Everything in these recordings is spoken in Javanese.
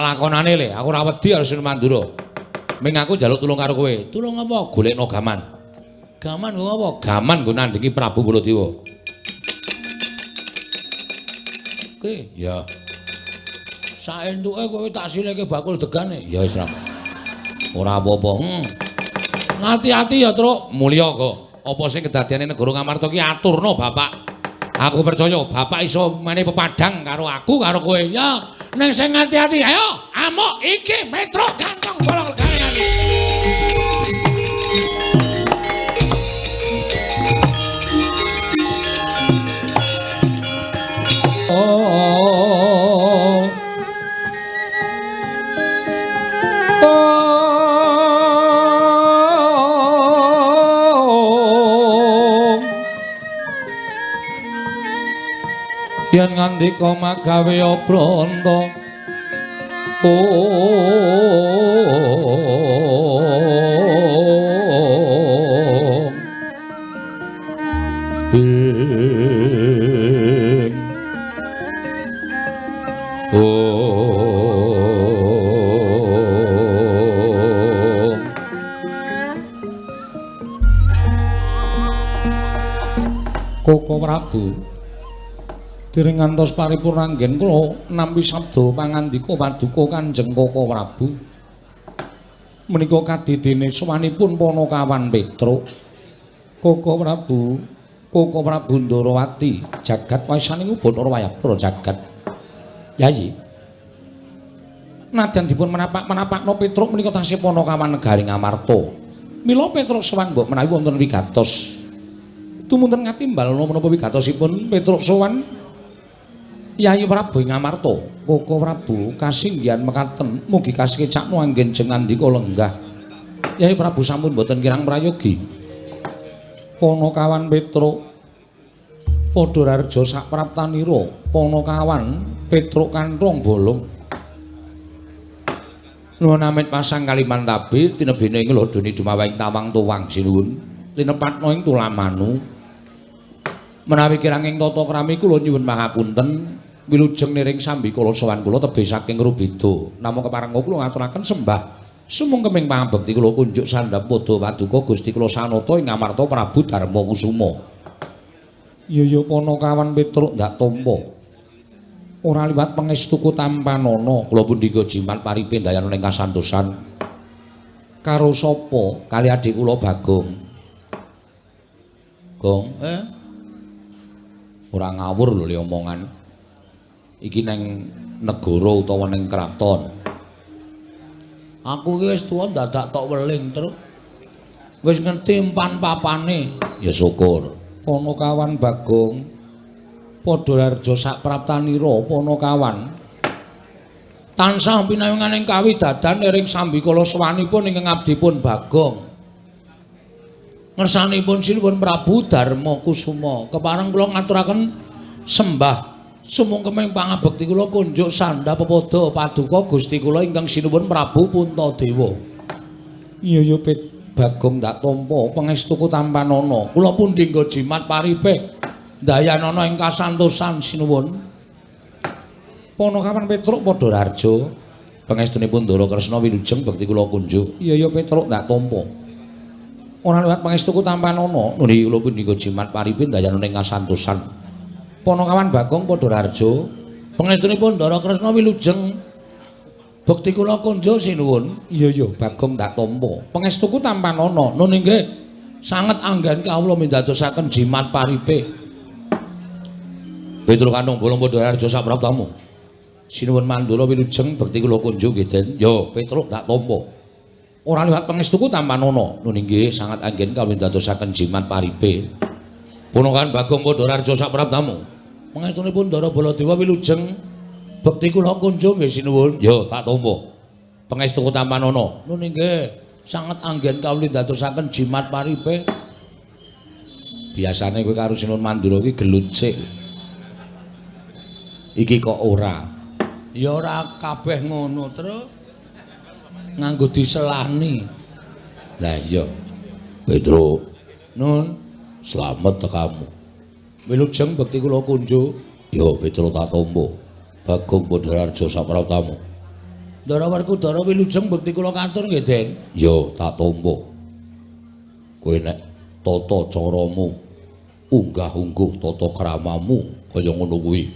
lakonane le, aku ora wedi karo Sinuwun Mandura. Ming aku njaluk tulung karo kowe. Tulung apa? Golekno gaman. Gaman nggo apa? Gaman nggo nandhingi Prabu Baladewa. Oke, ya. Saentuke kowe tak sileke bakul degane. Ya wis ra. Ora apa-apa. Ngati-ati ya, Truk. Mulya kok. Apa sing kedadiane negara Ngamarta ki aturna Bapak. Aku percaya Bapak iso menehi pepadang karo aku karo kowe. Ya, ning sing ngati-ati. Ayo, amuk iki Petruk ganteng bolong legane. Oh. Yen ngandika magawe obranta ing Koko Prabu dereng ngantos paripurna anggen kula nampi sabda pangandika paduka Kanjeng Koko Prabu. Menika kadidene sowanipun Panakawan Petruk. Koko Prabu, Koko Prabu Ndarawati, jagat wasaning Bathara Wayabra jagat. Yayi. Nadyan dipun menapak-menapakno Petruk menika tasih Panakawan negari Ngamarta. Mila Petruk sowan mbok menawi wonten wigatos. Tumunten ngatimbal menapa wigatosipun Petruk sowan Yayi Prabu ing Ngamarta. Koko Prabu kasinggihan mekaten mugi kasekecakno anggen jeng ngandika lenggah. Yayi Prabu sampun boten kirang prayogi. Panakawan Petruk padha rarja sapraptanira. Panakawan Petruk kanthong bolong. Nuwun amit pasang Kalimantabi tinebene ing lodone dumawahing tawang tuwang sinuwun linepatna ing tulamanu. Menawi kirang ing tata krami kula nyuwun pangapunten. Wilujeng niring sambikala sowan kula tebih saking Rubeda. Namung keparengga kula ngaturaken sembah sumungkeming pangabekti kula kunjuk sandhap padha paduka Gusti kula Sanata ing Ngamarta Prabu Darma Kusuma. Ya ya Panakawan Petruk ndak tampa. Ora liwat pangestuku tampanana. Kula pundhika jimat paripe ndayana ing kasantosan. Karo sapa? Kali adik kula Bagong. Gong, Ora ngawur lho le omongan. Iki neng negara utawa neng kraton. Aku iki wis tuwa dadak tok weling, Truk. Wis ngerti empan papane. Ya syukur. Panakawan Bagong padha rarja sapraptanira Panakawan. Tansah pinayungan ing kawidadan ering sambikala sowanipun ingkang abdipun Bagong. Ngersanipun Sinuwun Prabu Darma Kusuma. Kepareng kula ngaturaken sembah sumungkeming pangabekti kula kunjuk sandha pepadha paduka Gusti kula ingkang sinuwun Prabu Puntadewa. Iya ya Bagong ndak tampa pangestuku tampanana. Kula pundhingga jimat paripe ndayanana ing kasantosan sinuwun. Panakawan Petruk padha rarja pangestunipun Ndara Kresna wilujeng bekti kula kunjuk. Iya ya Petruk ndak tampa. Ora liwat pangestuku tampanana. Nuli kula pundhingga jimat paripe ndayanana ing kasantosan. Panakawan Bagong padha rarja pangestunipun Ndara Kresna wilujeng bekti kula kunjuk sinuwun. Iya ya Bagong ndak tampa pangestuku tampanana. Nun inggih sanget anggen kawula mindadosaken jimat paripe. Petruk kanthong bolong padha rarja sapraptamu. Sinuwun Mandura wilujeng bekti kula kunjuk nggih Den. Ya Petruk ndak tampa. Ora liwat pangestuku tampanana. Nun inggih sanget anggen kawula mindadosaken jimat paripe. Panakawan Bagong padha rarja sapraptamu. Pangestunipun Ndara Baladewa wilujeng bekti kula kunjuk nggih sinuwun. Ya tak tampa. Pangestuku tampanana. Nun inggih sanget anggen kawula ndadosaken jimat paripe. Biasane kowe karo Sinuwun Mandura iki gelut sik. Iki kok ora. Ya ora kabeh ngono, Truk. Nganggo diselani. Lah iya. Petruk, nun slamet tekamu. Wilujeng bekti kula kunjuk. Ya Petruk tak tampa. Bagong padha rarja sapraptamu. Ndara Werkudara wilujeng bekti kula katur nggih, Den. Ya, tak tampa. Kowe nek tata caramu unggah-ungguh tata kramamu kaya ngono kuwi.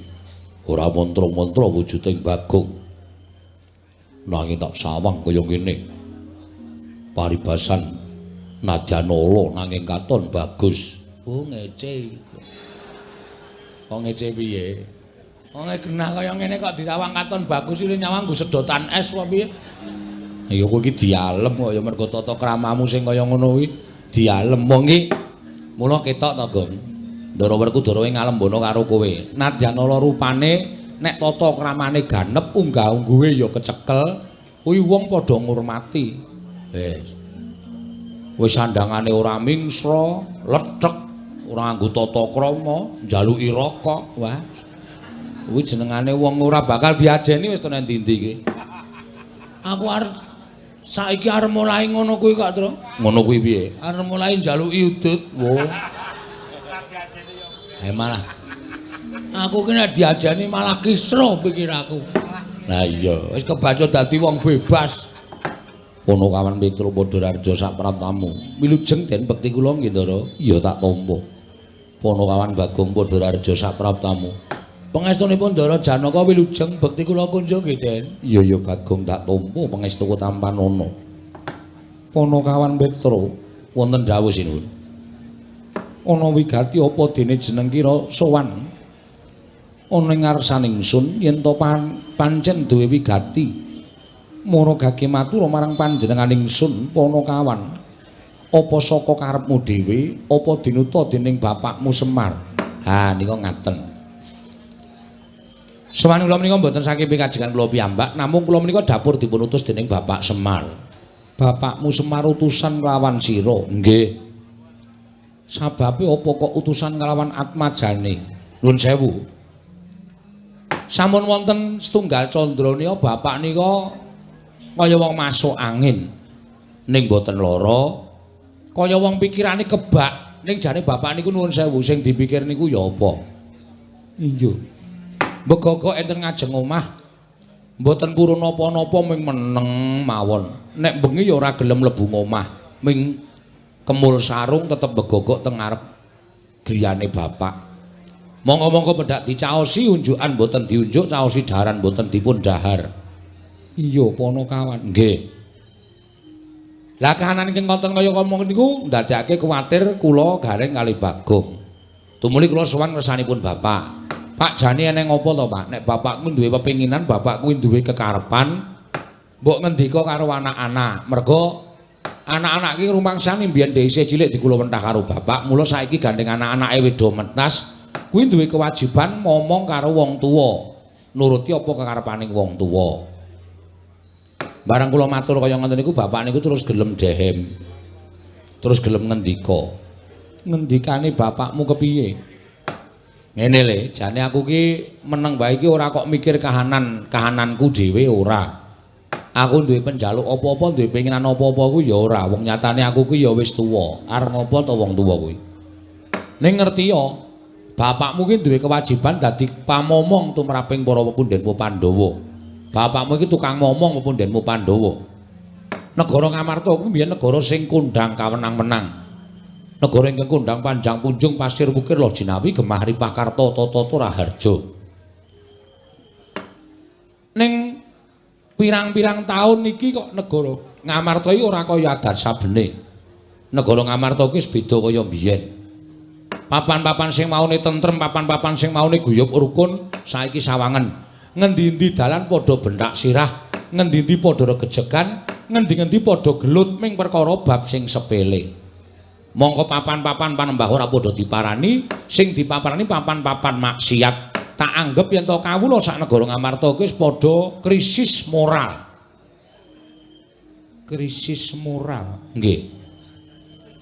Ora mantra-mantra wujuding Bagong. Nanging tak sawang kaya ngene. Paribasan nadyan ala nanging katon bagus. Oh, ngece. Kok ngece piye? Wong genah kaya ngene kok disawang katon bagus iki nyawang nggo sedotan es apa piye? Ya kowe iki dialem kok ya mergo tata kramamu sing kaya ngono kuwi dialem wong iki. Mula ketok to, Gong. Ndara Werkudara ngalembana karo kowe. Nadyan ala rupane nek tata kramane ganep unggah-ungguhe ya kecekel, kuwi wong padha ngurmati. Wis. Wis sandangane ora mingsra, lethek, ora nganggo tata krama, njaluki rokok. Wah. Kuwi jenengane wong ora bakal diajeni wis to nang ndi-ndi iki. Aku arep saiki arep mulai ngono kuwi kok, Tru. Ngono kuwi piye? Arep mulai njaluki udut. Wo. Eh malah aku ki nek diajeni malah kisruh pikiraku. Lah iya, wis kebaca dadi wong bebas. Ponokawan Petro Padhararja sak praptamu. Wilujeng Den bekti kula nggih, Ndara. Iya tak tampa. Ponokawan Bagong Padhararja sak praptamu. Pangestunipun Ndara Janaka wilujeng bekti kula kunjung nggih, Den. Iya ya Bagong tak tampa pangestuku tampanana. Ponokawan Petro wonten dawuh sinuwun. Ana wigati apa dene jeneng kira sowan ana ing ngarsaning ingsun yen to pancen duwe wigati. Mara gage matur marang panjenengan ingsun Ponokawan. Apa saka karepmu dhewe apa dinuta dening bapakmu Semar? Ha nika ngaten. Sowan kula menika mboten saking pikajengan kula piyambak, namung kula menika dapur dipun utus dening Bapak Semar. Bapakmu Semar utusan nglawan sira. Nggih. Sababe apa kok utusan nglawan Atmajane? Nuwun sewu. Sampun wonten setunggal candra nika bapak nika kaya wong masuk angin ning mboten lara, kaya wong pikirane kebak ning jane bapak niku nuwun sewu sing dipikir niku ya apa? Iya. Mbegogok enten ngajeng omah mboten purun napa-napa ming meneng mawon. Nek bengi ya ora gelem mlebu omah, ming kemul sarung tetep begogok teng ngarep griyane bapak. Monggo-monggo pendak dicaosi unjukan mboten diunjuk, caosi daharan mboten dipun dahar. Iya Ponokawan. Nggih. Lah kahanan ingkang konten kaya ngomong niku ndadekake kuwatir kula gareng kali Bagong. Tumuli kula sowan ngersanipun bapak. Pak jane eneng apa to, Pak? Nek bapakku duwe pepinginan, bapakku duwe kekarepan, mbok ngendika karo anak-anak. Mergo anak-anak iki rumangsane mbiyen dhisik cilik dikula wentah karo bapak, mula saiki gandeng anak-anake wedo mentas, kuwi duwe kewajiban ngomong karo wong tuwa, nuruti apa kekarepaning wong tuwa. Barang kula matur kaya ngoten niku bapak niku terus gelem dehem. Terus gelem ngendika. Ngendikane bapakmu kepiye? Ngene le, jane aku ki meneng wae iki ora kok mikir kahanan-kahananku dhewe ora. Aku duwe penjaluk apa-apa, duwe penginan apa-apa kuwi ya ora. Wong nyatane aku ki ya wis tuwa. Arep ngopo to wong tuwa kuwi? Ning ngerti ya, bapakmu ki duwe kewajiban dadi pamomong tumraping para pepundhenmu Pandhawa. Bapakmu iki tukang momong pepundhenmu Pandhawa. Negara Ngamarta kuwi mbiyen negara sing kondhang kawenang-wenang. Negara ingkang kondhang panjang punjung pasir wukir loh jinawi gemah ripah karta tata raharja. Ning pirang-pirang taun iki kok negara Ngamarta iki ora kaya adat sabene. Negara Ngamarta iki wis beda kaya mbiyen. Papan-papan sing maune tentrem, papan-papan sing maune guyub rukun saiki sawangen. Ngendi-endi dalan padha benthak sirah, ngendi-endi padha regejegan, ngendi-endi padha gelut ming perkara bab sing sepele. Mongko papan-papan panembah ora padha diparani, sing dipaparani papan-papan maksiat. Tak anggep yen to kawula sak negara Ngamarta kuwi wis padha krisis moral. Krisis moral. Nggih.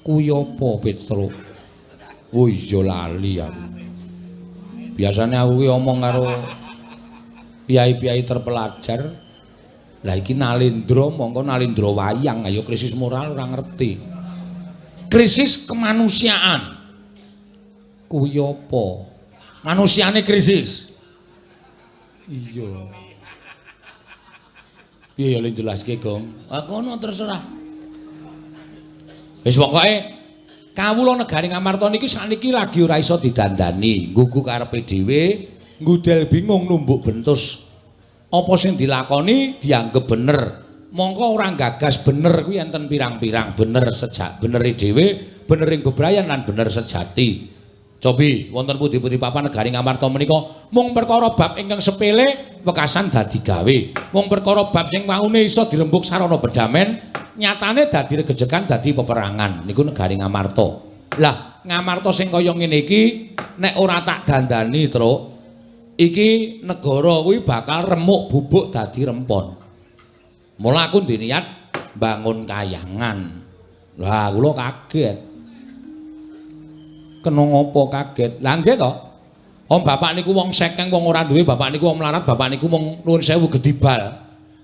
Kuwi apa, Petro? Oh iya lali aku. Biasane aku ki omong karo piyai-piyai terpelajar. Lah iki Nalendra mongko Nalendra wayang, ayo krisis moral ora ngerti. Krisis kemanusiaan. Kuwi apa? Manusiane krisis. Iya. Piye ya le jelaske, Gong? Ah kono terserah. Wis pokoke kawula negari Ngamarta niki sakniki lagi ora iso didandani, nggugu karepe dhewe, nggudel bingung numbuk bentus. Apa sing dilakoni dianggep bener. Mongko ora gagas bener kuwi enten pirang-pirang, bener sejak benere dhewe, bener ing bebrayan lan bener sejati. Cobi wonten pundi-pundi papan negari Ngamarta menika mung perkara bab ingkang sepele wekasan dadi gawe. Mung perkara bab sing waune iso dirembug sarana bedamen, nyatane dadi regejegan dadi peperangan. Niku negari Ngamarta. Lah, Ngamarta sing kaya ngene iki nek ora tak dandani, Truk, iki negara kuwi bakal remuk bubuk dadi rempon. Mula aku ndek niat bangun kayangan. Lah, kula kaget. Kena ngopo kaget? Lah nggih to. Om bapak niku wong sekeng, wong ora duwe, bapak niku wong melarat, bapak niku wong nuwun sewu gedibal.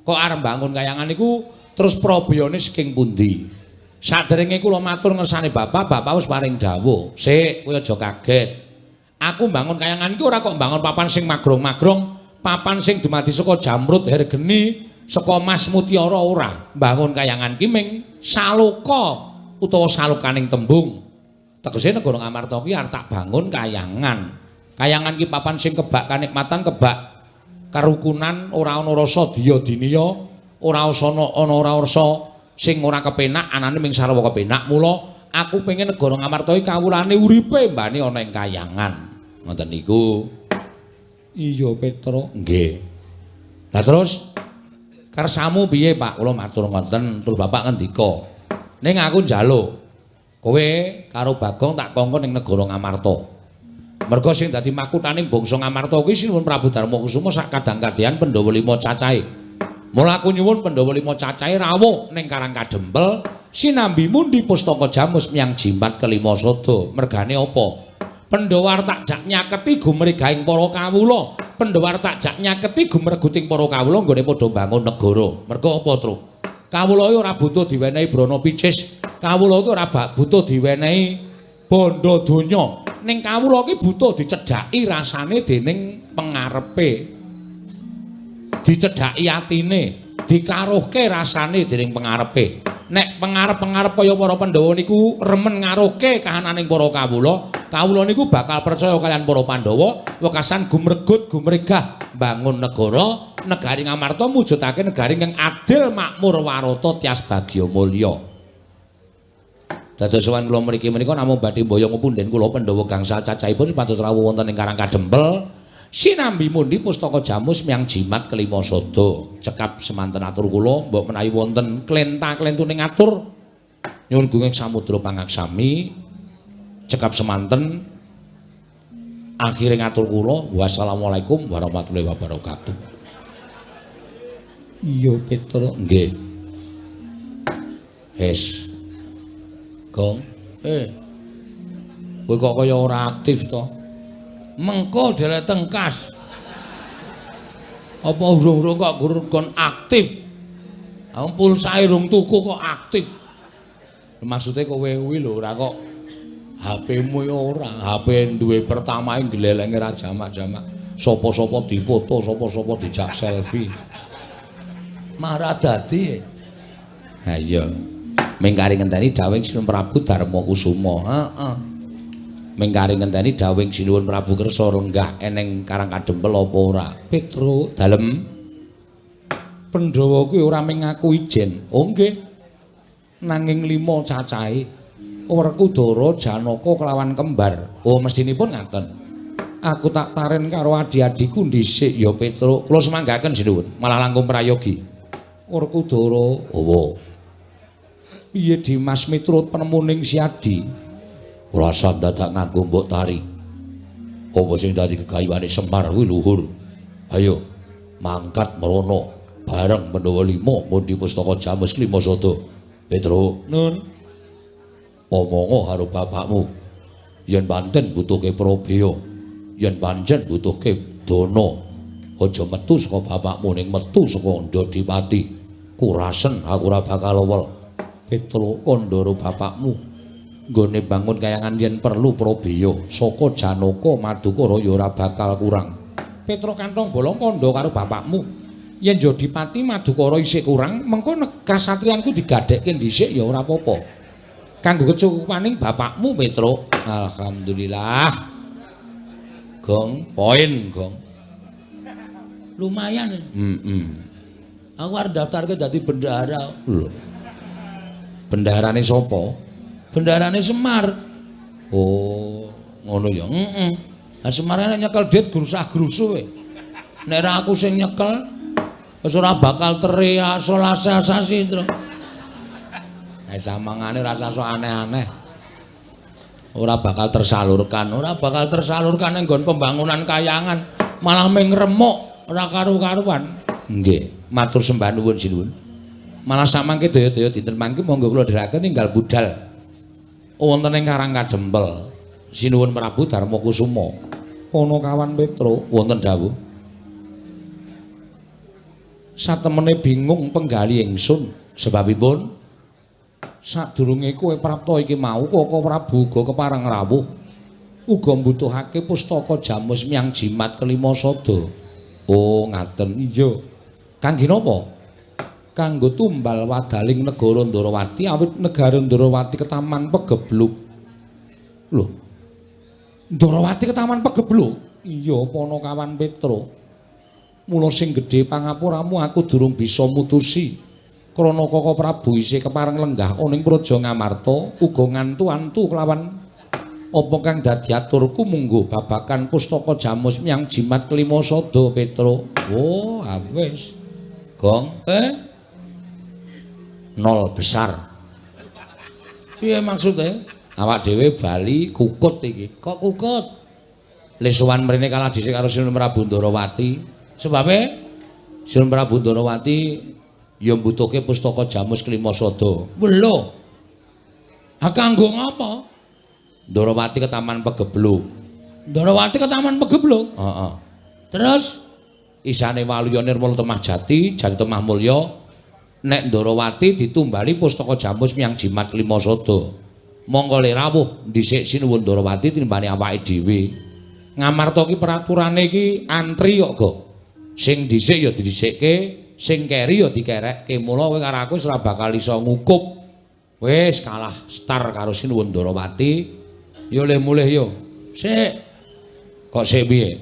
Kok arep bangun kayangan niku terus probiyone saking pundi? Saderenge kula matur ngersane bapak, bapak wis paring dawuh. Sik, kowe aja kaget. Aku bangun kayangan iki ora kok bangun papan sing magrong-magrong, papan sing dumadi saka jamrut hergeni, saka mas mutiara ora. Bangun kayangan ki ming saloka utawa salokaning tembung. Tegese negara Ngamarta ki arep tak bangun kayangan. Kayangan ki papan sing kebak kanikmatan, kebak karukunan, ora ana rasa diya diniya, ora ana ora rasa sing ora kepenak, anane ming sarwa kepenak. Mula aku pengen negara Ngamarta iki kawulane uripe mbane ana ing kayangan. Ngoten niku. Iya, Petro. Nggih. Lah terus kersamu piye, Pak? Kula matur ngoten, terus bapak ngendika. Ning aku njaluk kowe karo Bagong tak kongkon ning negara Ngamarta. Merga sing dadi makuthaning bangsa Ngamarta kuwi Sinuwun Prabu Darma Kusuma sak kadang-kadhean Pandhawa lima cacahe. Mula aku nyuwun Pandhawa lima cacahe rawuh ning Karang Kadempel sinambi mundi pustaka jamus miyang jimat kelima sada. Mergane apa? Pandhawa tak jak nyaketi gumregahing para kawula. Pandhawa tak jak nyaketi gumreguting para kawula nggone padha bangun negara. Merga apa, Truk? Kawula iki ora butuh diwenehi brana picis. Kawula iki ora butuh diwenehi bondo donya. Ning kawula iki butuh dicedhaki rasane dening pengarepe. Dicedhaki atine, dikaruhke rasane dening pengarepe. Nek pengarep-pengarep kaya para Pandhawa niku remen ngaruhke kahananing para kawula, kawula niku bakal percaya kalian para Pandhawa, wekasan gumregut gumregah bangun negara, negari Ngamarta mujudake negari ingkang adil, makmur, warata, tias bagya mulya. Dados sowan kula mriki menika namung badhe mboyong punden kula Pandhawa gangsal cacahipun supados rawuh wonten ing Karang Kadempel sinambi mundi pustaka jamus miyang jimat kelima sada. Cekap semanten atur kula, mbok menawi wonten klenta-klentuning atur nyuwun gunging samudra pangaksami. Cekap semanten akhire ngatur kula, wassalamualaikum warahmatullahi wabarakatuh. Iya, Petro. Nggih. Wis. Gong. Kowe kok kaya ora aktif to? Mengko dhewe tengkas. Apa urung-urung kok kon aktif? Wong pulsae rung tuku kok aktif. Maksude kowe kuwi lho ora kok HP-mu ya ora, HP duwe pertama glelenge ra jamak-jamak. Sapa-sapa dipoto, sapa-sapa dijak selfie. Marah dadi. Ha iya. Ming kari ngenteni dawuhing Sinuwun Prabu Darma Kusuma. Heeh. Ming kari ngenteni dawuhing Sinuwun Prabu kersa lenggah eneng Karang Kadempel apa ora? Petro dalem. Pandhawa kuwi ora ming ngaku ijen. Oh nggih. Nanging lima cacahe. Werkudara, Janaka kelawan kembar. Oh mestinipun ngaten. Aku tak taren karo adi-adiku dhisik ya Petro. Kula semanggaken Sinuwun, malah langkung prayogi. Werkudara, owo. Piye Dimas miturut penemuning si Adi? Ora usah dadak nganggo mbok tari. Apa sing dadi gegayuhane Semar kuwi luhur. Ayo mangkat merono bareng Pandhawa lima mundi pustaka jamus klima sada. Petro, nun. Omongo karo bapakmu. Yen pancen butuhke probaya, yen pancen butuhke dana, aja metu saka bapakmu ning metu saka Ndodipati. Kurasen aku ora bakal lowel. Petro kandhara bapakmu nggone bangun kayangan yen perlu probaya saka Janaka Madukara ya ora bakal kurang. Petro kantong bolong kandha karo bapakmu. Yen Jodipati Madukara isih kurang, mengko kasatriyanku digadhekke dhisik ya ora apa-apa. Kanggo kecukupaning bapakmu Petruk. Alhamdulillah. Gong, poin gong. Lumayan. Heeh. Aku arep daftarke dadi bendahara. Lho. Bendaharane sapa? Bendaharane Semar. Oh, ngono ya. Heeh. Lah Semar nek nyekel dit grusah-grusuh kowe. Nek ora aku sing nyekel wis ora bakal terrealisasi, Tru. Nek samangane ora sok aneh-aneh. Ora bakal tersalurkan, ora bakal tersalurkan ning nggon pembangunan kayangan, malah ming remuk ora karu-karuan. Nggih, matur sembah nuwun sinuwun. Malah samangke daya-daya dinten mangke monggo kula dherekaken ninggal budal wonten ing Karang Kadempel. Sinuwun Prabu Darma Kusuma. Panakawan Petruk wonten dawuh. Satemene bingung penggali ingsun sebabipun sadurunge kowe prapta iki mau Koko Prabu uga kepareng rawuh uga mbutuhake pustaka jamus miang jimat kelima sada. Oh ngaten. Iya. Kangge napa? Kanggo tumbal wadaling negara Ndarawati awit negara Ndarawati ketaman pegebluk. Lho. Ndarawati ketaman pegebluk? Iya Panakawan Petruk. Mula sing gedhe pangapuramu aku durung bisa mutusi. Krana Koko Prabu isih kepareng lenggah ana ing Praja Ngamarta uga ngantu-antu kelawan apa kang dadi aturku mungguh babakan pustaka jamus miang jimat kelima sada Petruk. Oh, wis. Gong, nol besar. Piye maksude? Awak dhewe bali kukut iki. Kok kukut? Le sowan mrene kalah dhisik karo Sinuwun Prabu Ndarawati. Sebabe Sinuwun Prabu Ndarawati ya mbutuhke pustaka jamus kelima sada. Lho. Ha kanggo ngapa? Ndarawati ketaman pegebluk. Ndarawati ketaman pegebluk? Heeh. Terus isane Waluya Nirmala Temah Jati, Jati Temah Mulya, nek Ndarawati ditumbali pustaka jamus miang jimat kelima sada. Mongko le rawuh dhisik Sinuwun Ndarawati tinimbane awake dhewe. Ngamarta ki peraturane iki antri kok, Gok. Sing dhisik ya didhisikke, sing keri ya dikerekke. Mula kowe karo aku wis ora bakal iso ngukup. Wis kalah star karo Sinuwun Ndarawati. Yo le mulih yo. Sik. Kok sik piye?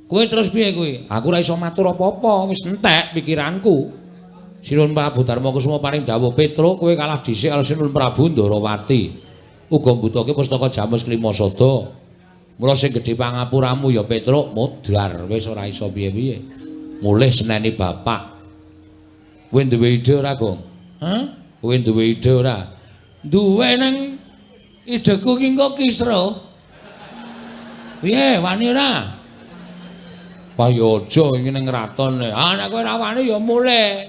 Kowe terus piye kuwi? Aku ora iso matur apa-apa, wis entek pikiranku. Sinuwun Prabu Darma Kusuma paring dawuh, Petruk, kowe kalah dhisik karo Sinuwun Prabu Ndarawati. Uga mbutuhke pustaka jamus kelima sada. Mula sing gedhe pangapuramu ya Petruk, modar wis ora iso piye-piye. Mulih seneni bapak. Kowe duwe ide ora, Gong? Hah? Kowe duwe ide ora? Duwe nang ideku ki engko kisruh. Piye, wani ora? Wah ya aja iki ning kraton. Ah nek kowe ora wani ya mulih.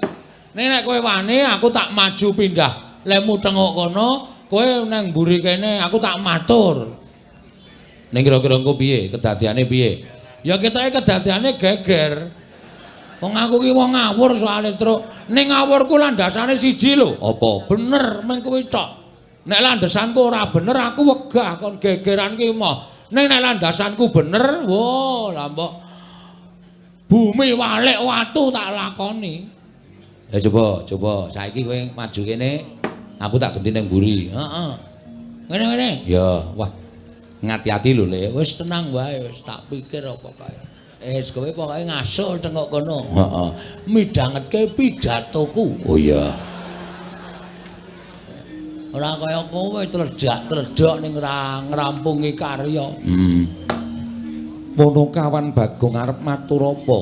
Nek nek kowe wani aku tak maju pindah. Lemu tengok kono, kowe nang mburi kene aku tak matur. Ning kira-kira engko piye? Kedadiane piye? Ya ketoke kedadiane geger. Wong aku ki wong ngawur soalé, Truk. Ning ngawurku landasane siji lho. Apa? Bener meng kuwi tok. Nek landasanku ora bener aku wegah kon gegeran ki moh. Ning nek landasanku bener, wo lah mbok bumi walik watu tak lakoni. Ya coba, coba saiki kowe maju kene, aku tak genti ning mburi. Heeh. Ngene-ngene. Ya, wah. Ngati-ati lho, Le. Wis tenang wae, wis tak pikir apa kae. Wis kowe pokoke ngasuh tengok kono. Heeh. Midhangetke pidatoku. Oh iya. Ora kaya kowe tledak-tledok ning ngrampungi karya. Panakawan Bagong arep matur apa?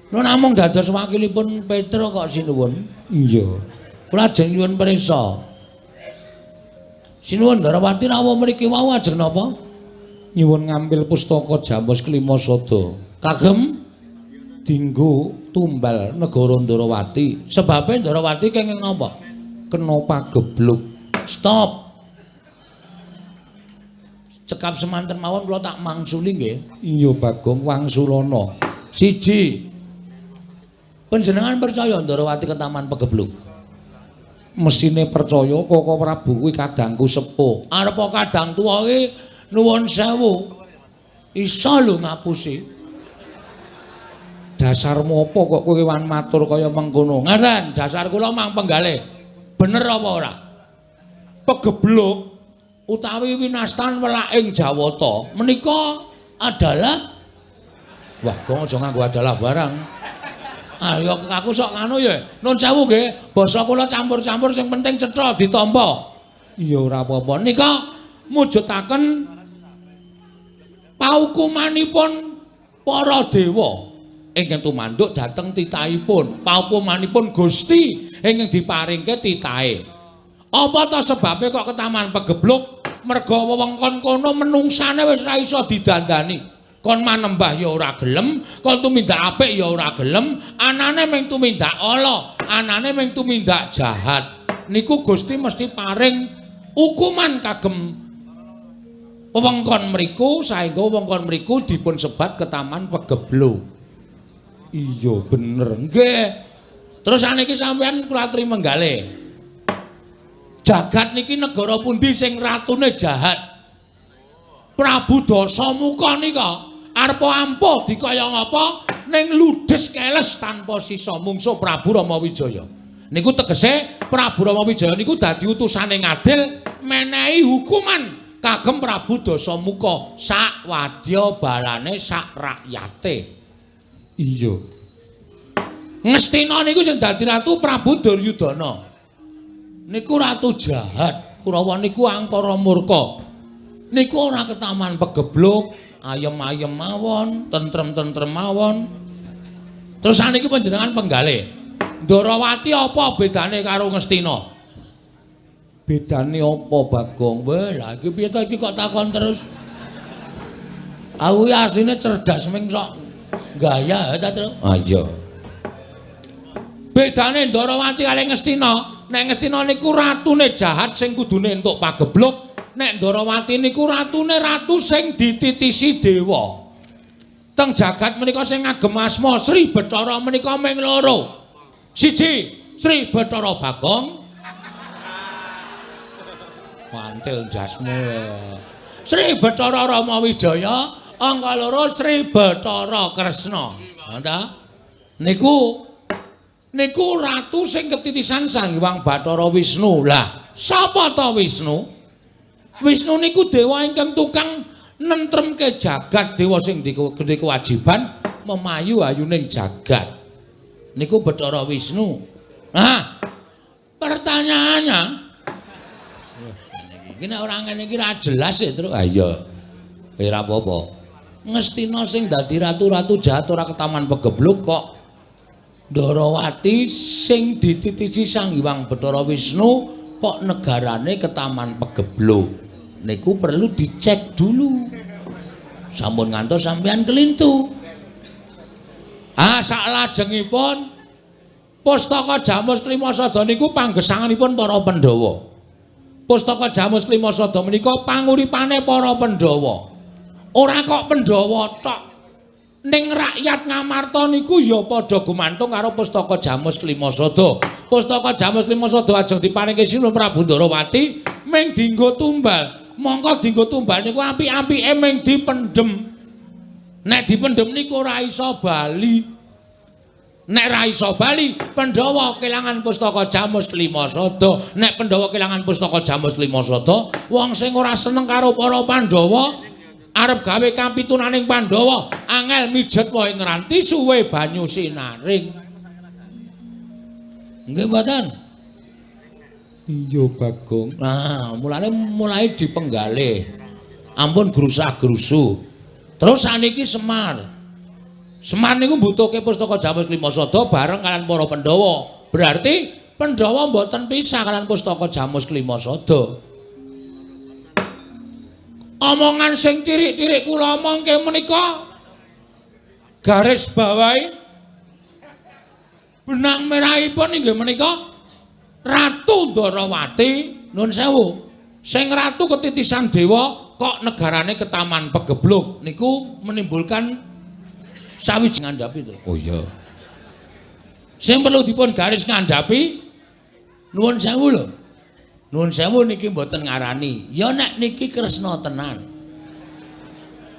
Lho namung dados wakilipun Petruk kok sinuwun. Iya. Kula ajeng nyuwun prisa. Sinuwun Ndarawati rawuh mriki wau ajeng napa? Nyuwun ngambil pustaka jamus kelima sada. Kagem dinggo tumbal negara Ndarawati. Sebabe Ndarawati kenging napa? Kena pagebluk. Stop. Cekap semanten mawon kula tak mangsuli nggih. Iya Bagong wangsulana. Siji. Panjenengan percaya Ndarawati ketaman pegebluk? Mesine percaya Koko Prabu kuwi kadangku sepuh. Arep kadang tuwa ki nuwun sewu. Iso lho ngapusi. Dasarmu apa kok kowe wan matur kaya mengkono? Ngaten, dasar kula mang penggalih. Bener apa ora? Pegebluk utawi winastan welaking Jawata menika adalah, wah, kok aja nganggo adalah barang. Ayo aku sok nganu ya. Nun sewu nggih, basa kula campur-campur sing penting cetha ditampa. Iya ora apa-apa. Nika mujudaken paukumanipun para dewa ingkang tumanduk dhateng titahipun, paukumanipun Gusti ingkang diparingke titahe. Apa ta sebabe kok ketaman pegebluk? Merga wewengkon kono menungsane wis ora iso didandani. Kon manembah ya ora gelem, kon tumindak apik ya ora gelem, anane mung tumindak ala, anane mung tumindak jahat. Niku Gusti mesti paring hukuman kagem wewengkon mriku saengga wewengkon mriku dipun sebat ketaman pegebluk. Iya bener nggih. Terus saniki sampean kula aturi menggalih. Jagat niki negara pundi sing ratune jahat? Prabu Dasamuka nika arep ampuh dikaya ngapa ning ludes keles tanpa sisa mungsuh Prabu Rama Wijaya. Niku tegese Prabu Rama Wijaya niku dadi utusane ngadil menehi hukuman kagem Prabu Dasamuka sak wadya balane sak rakyate. Iya. Ngastina niku sing dadi ratu Prabu Duryudana. Niku ratu jahat, Kurawa niku angkara murka. Niku ora ketaman pegebluk, ayem-ayem mawon, tentrem-tentrem mawon. Terus saniki panjenengan penggalih. Ndorowati apa bedane karo Ngastina? Bedane apa, Bagong? Weh, lha iki piye to iki kok takon terus? Aku asline cerdas ming sok gaya ta, Tru? Ah iya. Bedane Ndorowati kali Ngastina, nek Ngastina niku ratune jahat sing kudune entuk pagebluk, nek Ndorowati niku ratune ratu sing dititisi dewa. Teng jagat menika sing ngagem asma Sri Bathara menika ming loro. Siji, Sri Bathara Bagong. Mantil jasmu. Sri Bathara Rama Wijaya, angka loro Sri Bathara Kresna. Ta? Niku niku ratu sing ketitisan Sang Hyang Bathara Wisnu. Lah, sapa ta Wisnu? Wisnu niku dewa ingkang tukang nentremke jagat, dewa sing duwe kewajiban memayu ayuning jagat. Niku Bathara Wisnu. Nah, pertanyaannya iki nek ora ngene iki ra jelas ya, Tru. Ha iya. Ora apa-apa. Ngastina sing dadi ratu-ratu jahat ora ketaman pegebluk kok Ndorowati sing dititisi Sang Hyang Bathara Wisnu kok negarane ketaman pegebluk. Niku perlu dicek dulu. Sampun ngantos sampean kelintu. Ah, saklajengipun Pustaka Jamus Klima Sada niku panggesanganipun para Pandhawa. Pustaka Jamus Klima Sada menika panguripane para Pandhawa. Ora kok Pandhawa tok. Ning rakyat Ngamarta niku ya padha gumantung karo Pustaka Jamus Klima Sada. Pustaka Jamus Klima Sada ajeng diparingke Sinuwun Prabu Ndorowati ming dienggo tumbal. Mongko dienggo tumbal niku apik-apike ming dipendhem. Nek dipendhem niku ora iso bali. Nek ra iso bali, Pandhawa kelangan Pustaka Jamus Klima Sada. Nek Pandhawa kelangan Pustaka Jamus Klima Sada, wong sing ora seneng karo para Pandhawa arep gawe kapitunaning Pandhawa, angel mijet wae ngranti suwe banyu sinaring. Nggih mboten? Iya, Bagong. Nah, mulane mulai dipenggalih. Ampun grusah-grusu. Terus saniki Semar. Semar niku mbutuhke Pustaka Jamus Klima Sada bareng kalian para Pandhawa. Berarti Pandhawa mboten pisah kalian Pustaka Jamus Klima Sada. Omongan sing cirik-cirik kula omongke menika garis bawahi benang merahipun inggih menika Ratu Ndorowati, nun sewu, sing ratu ketitisan dewa kok negarane ketaman pegebluk niku menimbulkan sawiji ngandhapi to. Oh iya. Sing perlu dipun garis ngandhapi nuwun sewu lho. Nuwun sewu niki mboten ngarani. Ya nek niki Kresna tenan.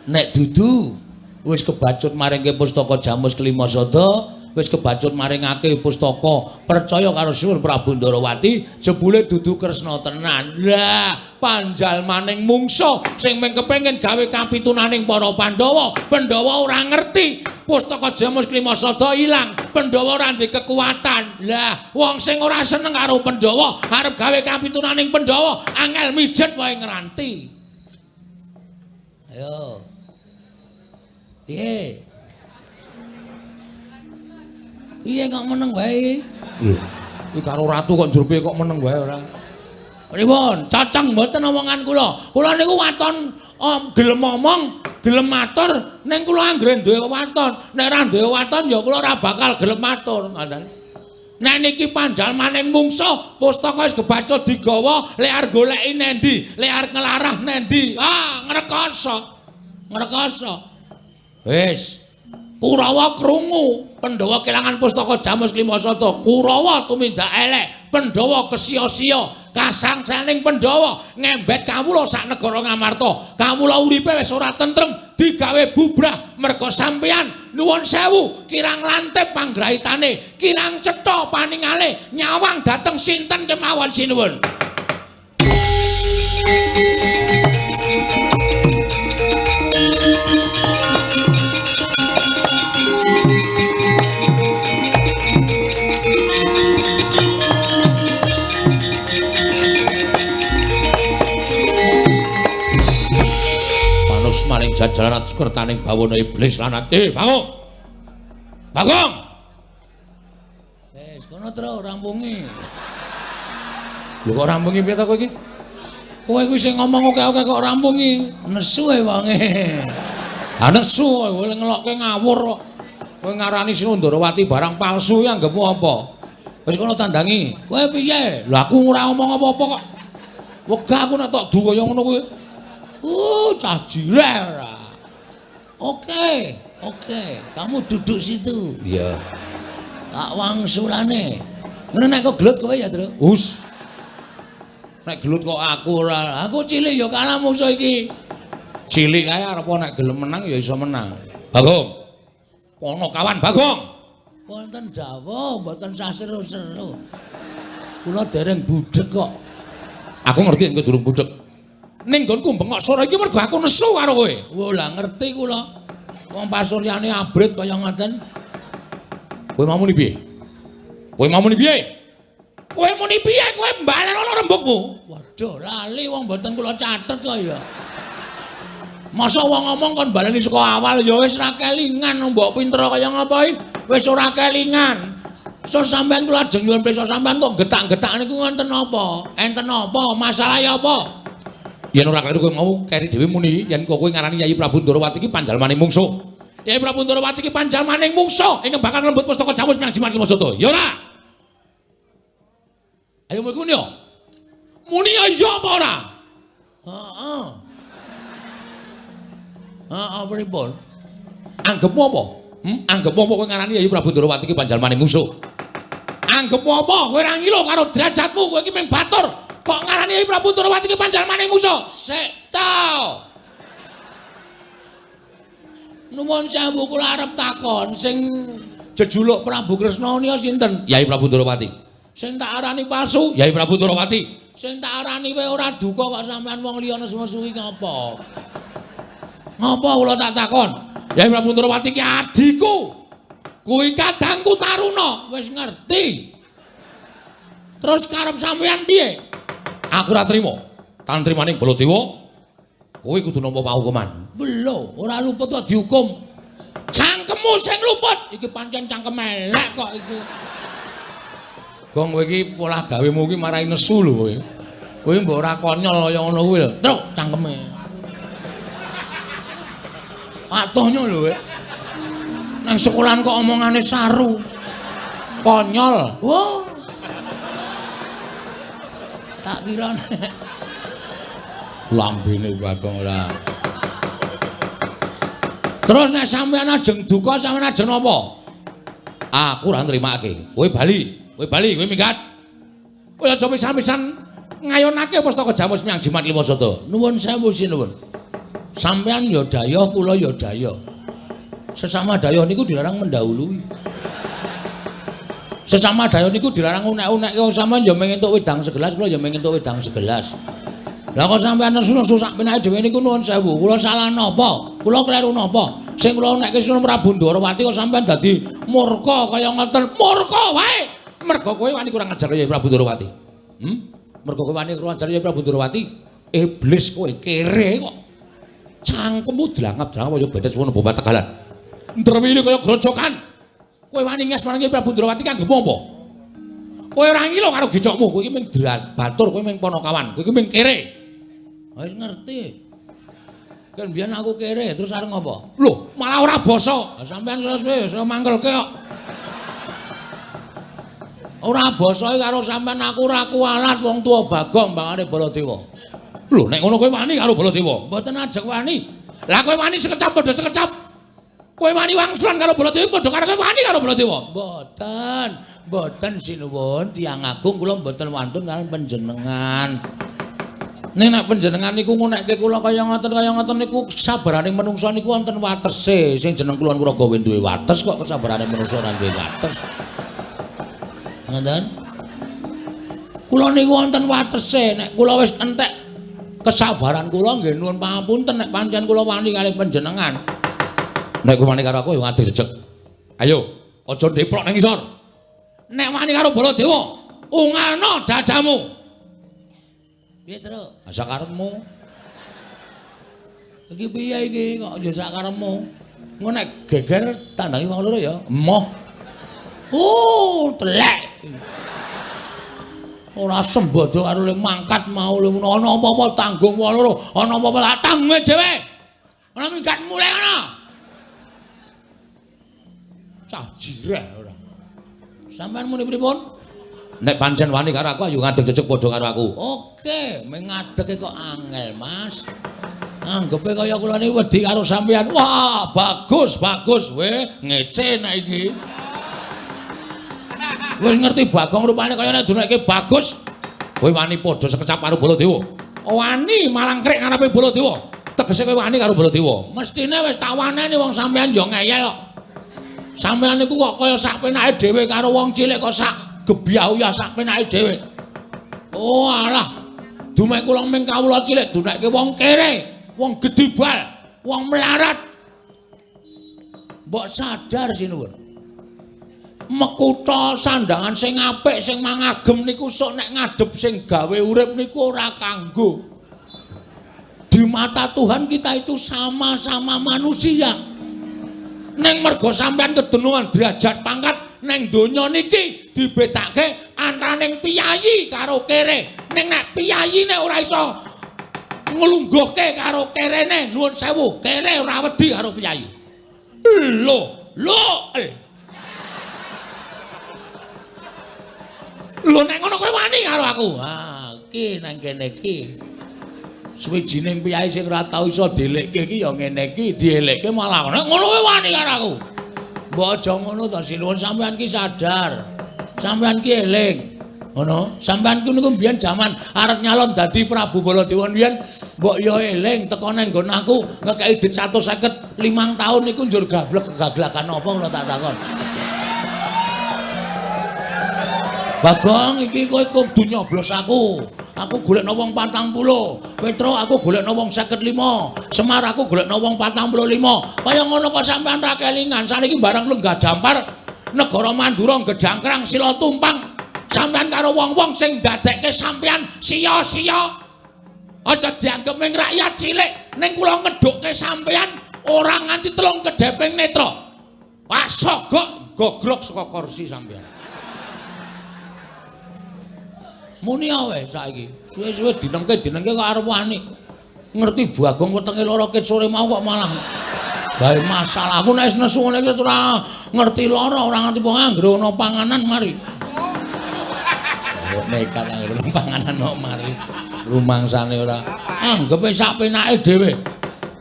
Nek dudu Wis kebacut maringke pustaka Jamus Kelima Sada, wis kebacut maringake pustaka percaya karo Sinuwun Prabu Ndarawati, jebule dudu Kresna tenan. Lah, panjalmaning mungsuh sing mung kepengin gawe kapitunaning para Pandhawa. Pandhawa ora ngerti pustaka Jamus Kelima Sada ilang, Pandhawa ora ndek kekuatan. Lah, wong sing ora seneng karo Pandhawa arep gawe kapitunaning Pandhawa, angel mijet wae ngranti. Ayo. Piye? Piye kok meneng wae? Lho, iki karo ratu kok njur piye kok meneng wae ora? Pripun? Cocok mboten omongan kula. Kula niku waton gelem omong, gelem matur, ning kula anggere duwe waton. Nek ora duwe waton ya kula ora bakal gelem matur, ngoten. Nek niki panjalmaning mungsuh, pustaka wis kebaca digawa, lek arep goleki nendi, lek arep nglarah nendi. Ah, ngrekoso. Ngrekoso. Wis. Kurawa krungu, Pandhawa kelangan pustaka Jamus Kelima Sada. Kurawa tumindak elek, Pandhawa kesia-sia, kasangsaning Pandhawa ngembet kawula sak negara Ngamarta. Kawula uripe wis ora tentrem, digawe bubrah merga sampeyan. Nuwun sewu, kirang lantip panggraitane, kirang cetha paningale, nyawang dhateng sinten kemawon sinuwun. Maring jajaran kertaning bawana iblis lan ati. Bagong. Bagong. Wis kono tro rampungi. Lho kok rampungi piye ta kowe iki? Kowe kuwi sing ngomong oke-oke kok rampungi. Nesu e wonge. Ha nesu kowe ngelokke ngawur kok. Kowe ngarani Sinuwun Ndarawati barang palsu ya anggepmu apa? Wis kono tandangi. Kowe piye? Lho aku ora omong apa-apa kok. Wegah aku nek tok du kaya ngono kuwi. Cah jireh ora. Oke, oke, kamu duduk situ. Iya. Tak wangsulane. Ngono nek kok gelut kowe ya, Tru? Hus. Nek gelut kok aku ora. Aku cilik ya kalah musuh iki. Cilik kae arep nek gelem menang ya iso menang. Bagong. Pono kawan Bagong. Wonten dawuh mboten sah seru-seru. Kula dereng budhek kok. Aku ngerti nek durung budhek. Ning nggonku bengok sore iki mergo aku nesu karo kowe. Wo lah ngerti kula. Wong pasuryane abrit kaya ngoten. Kowe mau muni piye? Kowe mau muni piye? Kowe muni piye? Kowe mbalenono rembugmu. Waduh, lali wong mboten kula catet kok ya. Masa wong ngomong kon baleni saka awal ya wis ra kelingan mbok pinter kaya ngapa iki? Wis ora kelingan. So sampean kula ajeng nyuwun pirsa sampean kok getak-getak niku wonten apa? Enten apa? Masalahe apa? Yen ora kleru kowe mau keri dhewe muni yen kowe ngarani Yayi Prabu Ndarawati iki panjalmaning mungsuh. Yayi Prabu Ndarawati iki panjalmaning mungsuh ingkang bakal nglembut pustaka Jamus Miang Jimat Lima Sada. Ya ora? Ayo muni yo. Muni iya apa ora? Heeh. Heeh pripun? Anggepmu apa? Anggepmu apa kowe ngarani Yayi Prabu Ndarawati iki panjalmaning mungsuh? Anggepmu apa? Kowe ora ngilo karo derajatmu, kowe iki mung batur. Kok ngarani Yayi Prabu Ndarawati iki panjalmaning mungsuh? Sik ta. Nuwun sewu kula arep takon sing jejuluk Prabu Kresna nika sinten? Yayi Prabu Ndarawati. Sing tak arani palsu? Yayi Prabu Ndarawati. Sing tak arani kowe ora duka kok sampean wong liya nesu-nesu iki ngapa? Ngapa kula tak takon? Yayi Prabu Ndarawati ki adhiku. Kuwi kadangku Taruna, wis ngerti. Terus karep sampean piye? Aku ora trima. Tan trimaning Baladewa, kowe kudu nampa pahukuman. Lho, ora luput kok dihukum. Cangkemmu sing luput. Iki pancen cangkem elek kok iku. Gong kowe iki polah gawemu iki marai nesu lho kowe. Kowe mbok ora konyol kaya ngono kuwi lho. Truk cangkeme. Atohnya lho kowe. Nang sekolahan kok omongane saru. Konyol. Oh. Tak kira lambene Bagong ora. Terus nek sampeyan ajeng duka sampeyan ajeng napa? Aku ora nrimake. Kowe bali, kowe bali, kowe minggat. Kowe aja pisan-pisan ngayonake pustaka Jamus Miang Jimat Lima Sada. Nuwun sewu sinuwun. Sampeyan ya dayuh, kula ya dayuh. Sesama dayoh niku dilarang mendahului. Sesama dayoh niku dilarang unek-unek. Kok sampean ya mung entuk wedang segelas, kula ya mung entuk wedang segelas. Lah kok sampean nesu-nesu sak penake dhewe niku nuwun sewu. Kula salah napa? Kula kleru napa? Sing kula unekke Sunan Prabu Ndorowati kok sampean dadi murka kaya ngoten. Murka wae. Mergo kowe wani kurang ajar ya Prabu Ndorowati. Mergo kowe wani kurang ajar ya Prabu Ndorowati. Iblis kowe kere kok. Cangkemmu dlangap-dlangap kaya bedes wono bomba Tegalan. Ndrewili kaya grojokan. Kowe wani nges marang Prabu Ndorowati kanggo apa? Kowe ora ngilo karo gecokmu, kowe iki mung batur, kowe mung ponokawan, kowe iki mung kere. Wis ngerti. Kan biyen aku kere, terus arep ngopo? Lho, malah ora basa. Sampeyan suwe-suwe iso mangkelke kok. Ora basa karo sampeyan aku ora kualat wong tuwa Bagong bangane Baladewa. Lho, nek ngono kowe wani karo Baladewa? Mboten ajeg wani. Lah kowe wani sekecap padha sekecap. Kowe wani wangsulan karo Baladewa padha karo kowe wani karo Baladewa? Mboten. Mboten sinuwun tiyang agung kula mboten wantun kaliyan panjenengan. Nek nek panjenengan niku ngunekke kula kaya ngoten niku kesabarane menungsa niku wonten watese. Sing jeneng kula Kuraga duwe wates kok kesabarane menungsa ora duwe wates. Ngoten? Kula niku wonten watese. Nek kula wis entek kesabaran kula nggih nuwun pangapunten nek pancen kula wani kalih panjenengan. Nek kowe wani karo aku ya ngadeg jejeg. Ayo, aja ndeprok nang ngisor. Nek wani karo Baladewa, ungalno dadamu. Piye, Truk? Sakarepmu. Iki piye iki kok ya sakarepmu? Engko nek geger tandangi wong loro ya. Emoh. Oh, telek. Ora sembodo karo le mangkat mau le ana apa-apa tanggung wong loro, ana apa-apa tak tanggunge dhewe. Ana minggat mulih ana. Cah jireh ora. Sampeyan muni pripun? Nek pancen wani karo aku ayo ngadeg jejeg padha karo aku. Oke, meng ngadege kok angel, Mas. Anggepe kaya kula niki wedi karo sampeyan. Wah, bagus, bagus we, ngece nek iki. Wis ngerti Bagong rupane kaya nek duneke bagus. Kowe wani padha sekecap karo Baladewa. Wani malangkrik ngarepe Baladewa. Tegese kowe wani karo Baladewa. Mestine wis tak waneni wong sampeyan yo ngeyel kok. Sampeyan niku kok kaya sak penake dhewe karo wong cilik kok sak gebyah sak penake dhewe. Oh alah. Dumek kula ming kawula cilik dunekke wong kere, wong gedibal, wong melarat. Mbok sadar sinuwun. Mekutha sandangan sing apik sing mangagem niku sok nek ngadhep sing gawe urip niku ora kanggo. Di mata Tuhan kita itu sama-sama manusia. Neng mergo sampean kedenungan derajat pangkat neng donya niki dibedake antaraning piyayi karo kere. Ning nek piyayi nek ora iso nglungguhke karo kerene, nuwun sewu, kere ora wedi karo piyayi. Lho, lho. Lho nek ngono kowe wani karo aku. Ha, iki nang kene iki. Suwijining piyayi sing ora tau iso dielekke iki ya ngene iki, dielekke malah nek ngono kowe wani karo aku. Mbok aja ngono to sinuwun, sampean ki sadar. Sampean ki eling. Ngono, sampean ki niku mbiyen jaman arep nyalon dadi Prabu Baladewa mbiyen mbok ya eling teko nang nggon aku ngekeki dit 155 taun niku njur gablek gaglakan apa kula tak takon. Bagong iki kowe kudu nyoblos aku. Aku golekno wong 40. Petro aku golekno wong 55. Semar aku golekno wong 45. Kaya ngono kok sampean ra kelingan. Saniki barang lenggah dampar negara Mandura ngejangkrang sila tumpang. Sampean karo wong-wong sing ndadekke sampean sia-sia. Aja dianggep ming rakyat cilik, ning kula ngedhukke sampean ora nganti telung kedheping netra. Wah sogok gogrok saka kursi sampean. Muni ae saiki. Suwe-suwe dinengke-dinengke kok arep wani. Ngerti Bagong wetenge lara ket sore mau kok malah gawe masalah. Aku nek nesu ngene iki ora ngerti lara, ora ngerti wong anggere ana panganan mari. Kok nekat anggere ana panganan kok mari. Rumangsane ora. Anggepe sak penake dhewe.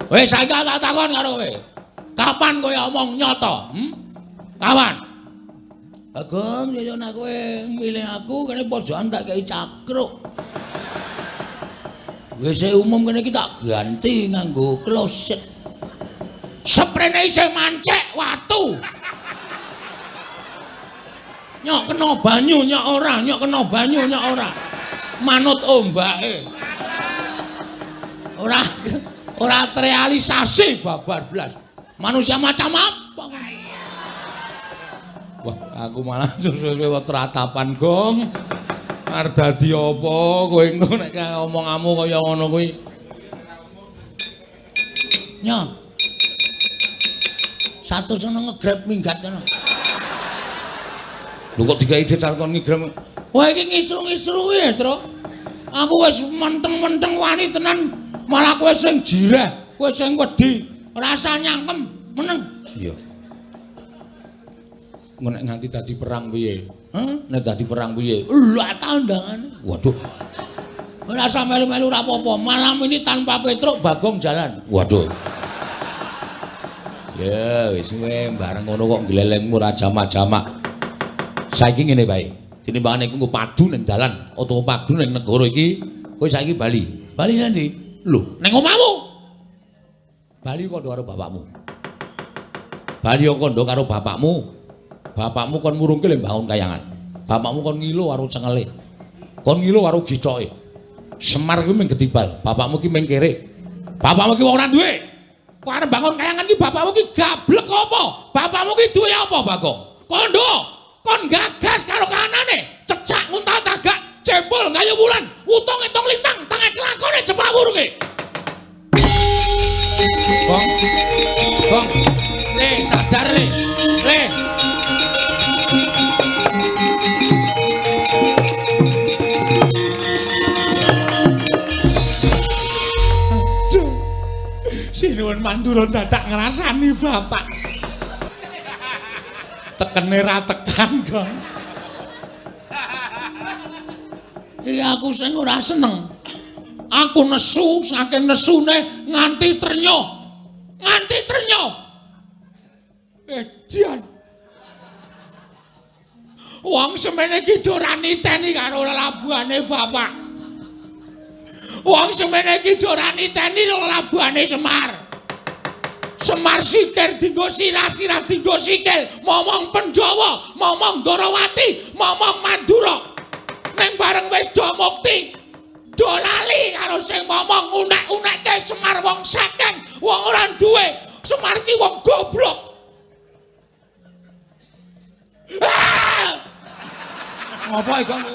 Wis saiki tak takon karo kowe. Kapan kowe omong nyata? Kapan? Bagong, yo nek kowe milih aku kene pojokan tak kei cakruk. WC umum kene iki tak ganti nganggo kloset. Seprene isih mancek watu. Nyok kena banyu nyok ora, nyok kena banyu nyok ora. Manut ombake. Ora ora terrealisasi babar blas. Manusia macam apa? Wah, aku malah suwe-suwe tratapan, Gong. Arep dadi apa kowe engko nek omonganmu kaya ngono kuwi. Nyo. Satu sono ngegrab minggat kono. Lho kok digawe decar kon ngegrab. Wah iki ngisru-ngisru ya, Tru. Aku wis menteng-menteng wani tenan, malah kowe sing jireh, kowe sing wedi, rasa nyangkem, meneng. Iya. Engko nek nganti dadi perang piye? Heh, nek dadi perang piye? Lha tandangane. Waduh. Ora usah melu-melu ora apa-apa. Malam ini tanpa Petruk Bagong jalan. Waduh. Ya wis kowe bareng ngono kok glelengmu ora jamak-jamak. Saiki ngene wae. Tinimbangane iku padu ning dalan utawa padu ning negara iki, kowe saiki bali. Bali nang ndi? Lho, ning omahmu. Bali kandha karo bapakmu. Bali kandha karo bapakmu. Bapakmu kon murungke le mbangun kayangan. Bapakmu kon ngilo karo cengele. Kon ngilo karo gicoke. Semar kuwi mung getibal, bapakmu ki mung kere. Bapakmu ki wong ora duwe. Kok arep bangun kayangan ki bapakmu ki gablek apa? Bapakmu ki duwe apa, Bagong? Kondo, kon gagas karo kanane, cecak nguntal cagak, jempol gayu wulan, utung etung lintang, tengah kelakone jepak wurunge. Gong. Gong. Le sadar le. Le. Sinuwun Mandura dadak ngrasani bapak. Tekene ra tekan, Gong. Iki aku sing ora seneng. Aku nesu saking nesune nganti trenyoh. Nganti trenyoh. Edian. Wong semene iki ora niteni karo lelabuhane bapak. Wong semene iki ora niteni lelabuhane Semar. Semar sikir dinggo sirah-sirah dinggo sikil, momong Penjawa, momong Ndorowati, momong Mandura. Ning bareng wis do mukti, do lali karo sing momong unek-unekke Semar wong sekeng, wong ora duwe. Semar ki wong goblok. Ah! Ngopo iki, Gong?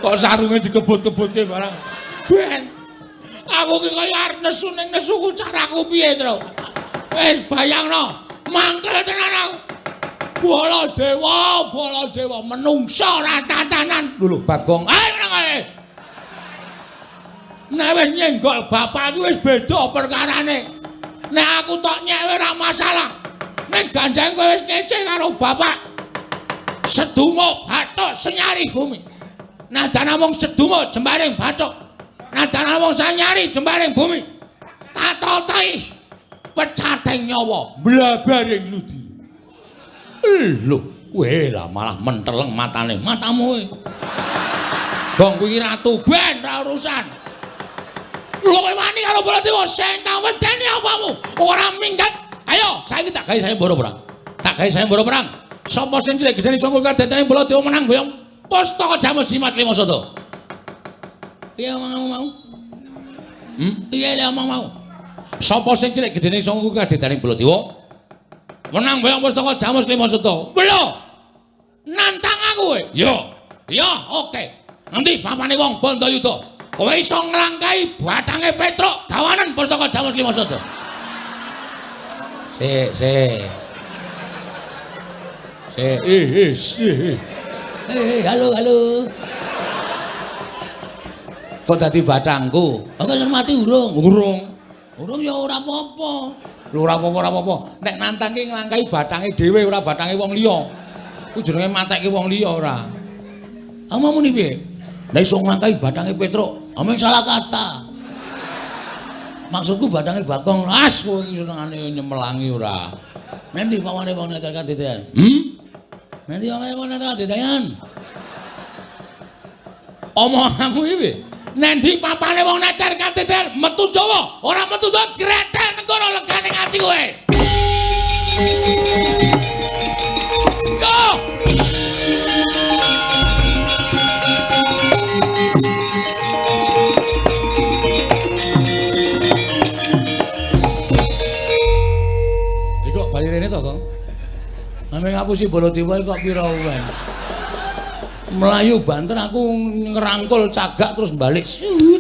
Kok sarunge dikebut-kebutke barang. Ben. Aku ki kaya arep nesu ning nesuku caraku piye, Tru? Wis bayangno, mangkel tenan aku. Baladewa, Baladewa menungsa ora tatanan. Lho Bagong. Ayo nang kae. Nek wis nyenggol bapak iki wis beda perkarane. Nek aku tok nyek ora masalah. Nek ganjang kowe wis ngece karo bapak. Sedumuk bathuk senyari bumi. Nadan namung sedumuk jembaring bathuk. Nadan namung sanyari jembaring bumi. Tatotai pecating nyawa mlabaring ludi. Lho, kowe lah malah menteleng matane. Matamu. Gong kuwi ratu ben ra urusan. Lho kowe wani karo Baladewa sing tak wedeni apamu? Ora minggat. Ayo, saiki tak gawe sayembara perang. Tak gawe sayembara perang. Sapa sing cilik gedene sangka kadetane Baladewa menang boyong pustaka Jamus Jimat Lima Sada. Piye omongmu mau? Piye le omong mau? Sapa sing cilik gedene sangka kadetane Baladewa menang boyong pustaka Jamus Lima Sada. Lho. Nantang aku kowe. Yo. Yo, oke. Nanti bapane wong Bandayuda. Kowe iso nglangkahi bathange Petruk gawanen pustaka Jamus Lima Sada. Sik, sik. Sik, eh. Eh, halo, halo. Kok dadi batangku? Aku wis mati urung. Urung. Urung ya ora apa-apa. Lho ora apa-apa, ora apa-apa. Nek nantang ki nglangkahi bathange dhewe ora bathange wong liya. Ku jenenge matekke wong liya ora. Omongmu muni piye? Nek iso nglangkahi bathange Petruk, omong salah kata. Maksudku bathange Bagong. As kowe iki senengane nyemelangi ora. Nanti pawane wong nek kadedean. Nanti pawane wong nek kadedean. Omonganmu iki piye? Nendi papane wong neter kateter metu Jawa, ora metu Jawa gretel negara legane ati kowe. Yo. Iku kok bali rene to, Kong? Ame ngapusi Baladewa kok pira wae. Melayu banter aku ngerangkul cagak terus balik sut.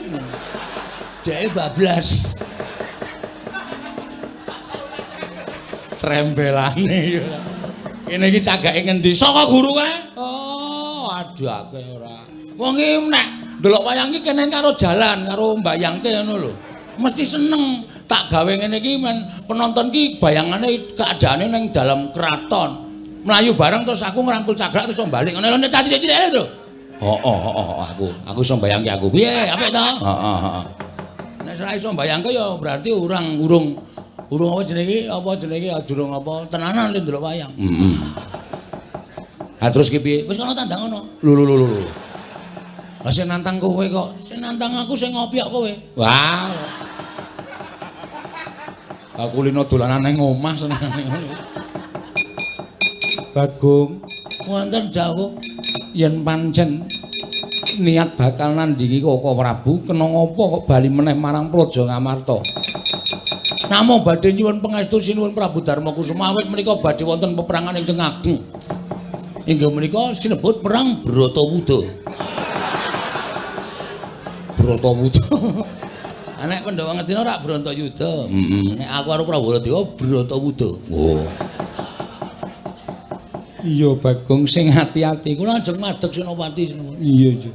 Dheke bablas. Trembelane ya. Kene iki cagake ngendi? Saka guru kae. Oh, aduh akeh ora. Wong iki nek ndelok wayang iki kene karo jalan karo mbayangke ngono lho. Mesti seneng tak gawe ngene iki men penonton ki bayangane keadaane ning dalam keraton. Melayu bareng terus aku ngerangkul cagak terus balik ngono lho cah cilik-cilik lho. Heeh heeh aku iso mbayangke aku. Piye apik to? Heeh heeh. Nek ora iso mbayangke ya berarti urang urung urung apa jenenge iki durung apa tenanan le ndelok wayang. Heeh. Ha terus ki piye? Wis kono tandang ngono. Lho lho lho lho. Lah sing nantang kowe kok, sing nantang aku sing ngopiok kowe. Wah. Aku lino dolanan ning omah senengane ngono. Bagong, wonten dawuh yen pancen niat bakal nandingi Koko Prabu, kena ngapa kok bali meneh marang Praja Ngamarta? Namung badhe nyuwun pangestu sinuwun Prabu Darma Kusuma awit menika badhe wonten peperangan ingkang ageng. Inggih menika sinebut perang Bratawuda. Bratawuda. Nek Pandhawa Ngastina ora Bratayuda. Heeh. Nek aku karo Prabu Baladewa Bratawuda. Oh. Iya Bagong sing ati-ati. Kula ajeng madeg Senopati. Iya iya.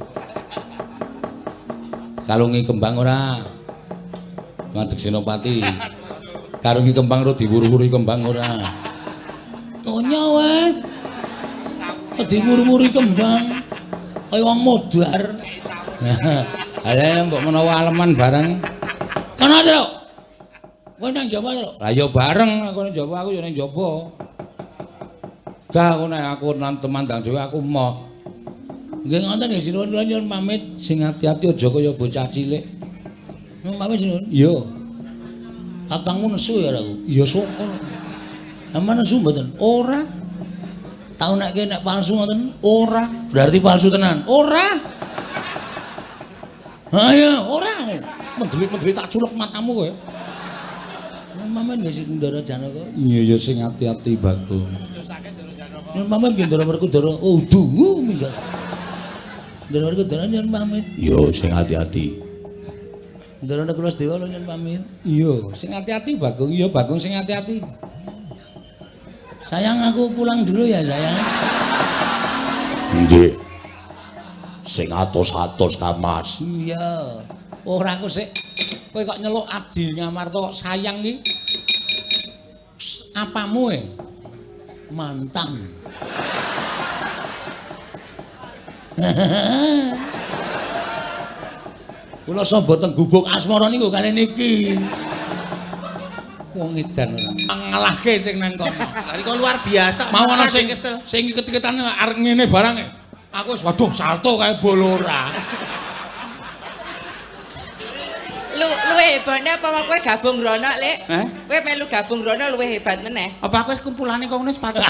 Kalungi kembang ora? Madeg Senopati. Karungi kembang ora diwuru-wuri kembang ora? Tonya wae. Diwuru-wuri kembang. Kaya wong modar. Ayo mbok menawa aleman bareng. Kono, Truk. Kowe nang Jawa, Truk? Lah ya bareng aku nang Jawa, aku ya nang Jawa. Gak aku nek aku nang temandang dhewe aku moh. Nggih ngoten nggih sinuwun kula nyuwun pamit sing ati-ati aja kaya bocah cilik. Nyuwun pamit sinuwun. Iya. Kakangmu nesu ya aku. Iya syukur. Lah nesu mboten? Ora. Tau nek nek palsu ngoten? Ora. Berarti palsu tenan? Ora. Ha iya, ora. Mendelik-mendelik tak culek matamu kowe. Nyuwun pamit nggih Ndara Janaka. Iya ya sing ati-ati Bagong. Nyuwun pamit nggih Ndara Werkudara. Oh, duh minggat. Ndara Werkudara nyuwun pamit. Iya, sing ati-ati. Ndara Nakula Dewa nyuwun pamit. Iya, sing ati-ati Bagong. Iya, Bagong sing ati-ati. Sayang aku pulang dulu ya, sayang. Nggih. Sing atos-atos ta, Mas. Iya. Ora aku sik kowe kok nyeluk Adi Ngamarta kok sayang iki. Apamu e? Mantan. Kula mboten gubuk asmara niku kali niki. Wong edan ora. Ngalahke sing nang kono. Lah iku luar biasa. Mau ana sing sing iket-iketan arep ngene barang. Aku wis waduh salto kae bolora. Lu luwih hebane apa kowe gabung rono, Lek? Kowe melu gabung rono luwih hebat meneh. Apa aku wis kumpulane kok ngono wis patut.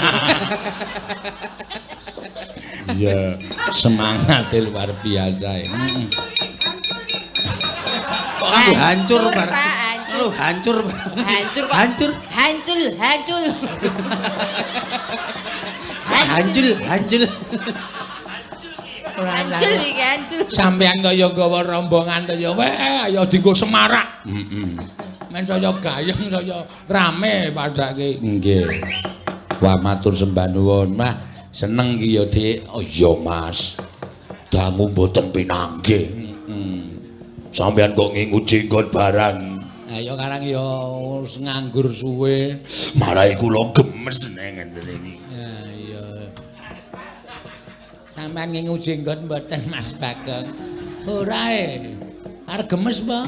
Iya, semangate luar biasa. Kok aku hancur bareng. Lu hancur. Hancur kok. Hancur. Hancul, hancul. Hancul, hancul. Hancul iki hancul. Sampeyan kaya nggawa rombongan to ya weh, ayo dienggo semarak. Heeh. Men saya gayeng saya rame padake. Nggih. Wah matur sembah nuwun. Mah seneng ki ya, Dik. Oh iya, Mas. Dangu mboten pinanggih. Heeh. Sampeyan kok ngingu jenggot barang. Ayo karang ya nganggur suwe. Marai kula gemes neng ngene iki. Ya iya. Sampeyan ngingu jenggot mboten Mas Bagong? Ora e. Arep gemes apa?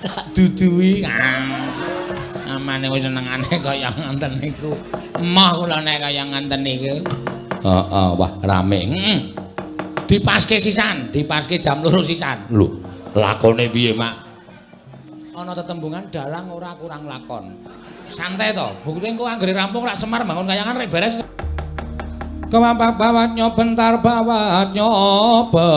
Tak duduhi. Amane wis senengane kaya ngoten niku. Emoh kula nek kaya ngoten niku. Heeh, wah rame. Heeh. Dipaske sisan, dipaske jam 2 sisan. Lho, lakone piye, Mak? Ana tetembungan dalang ora kurang lakon. Santai to, buktine engko anggere rampung rak Semar bangun kayangan rek beres. Kemampak bawat nyobentar bawat nyobentar.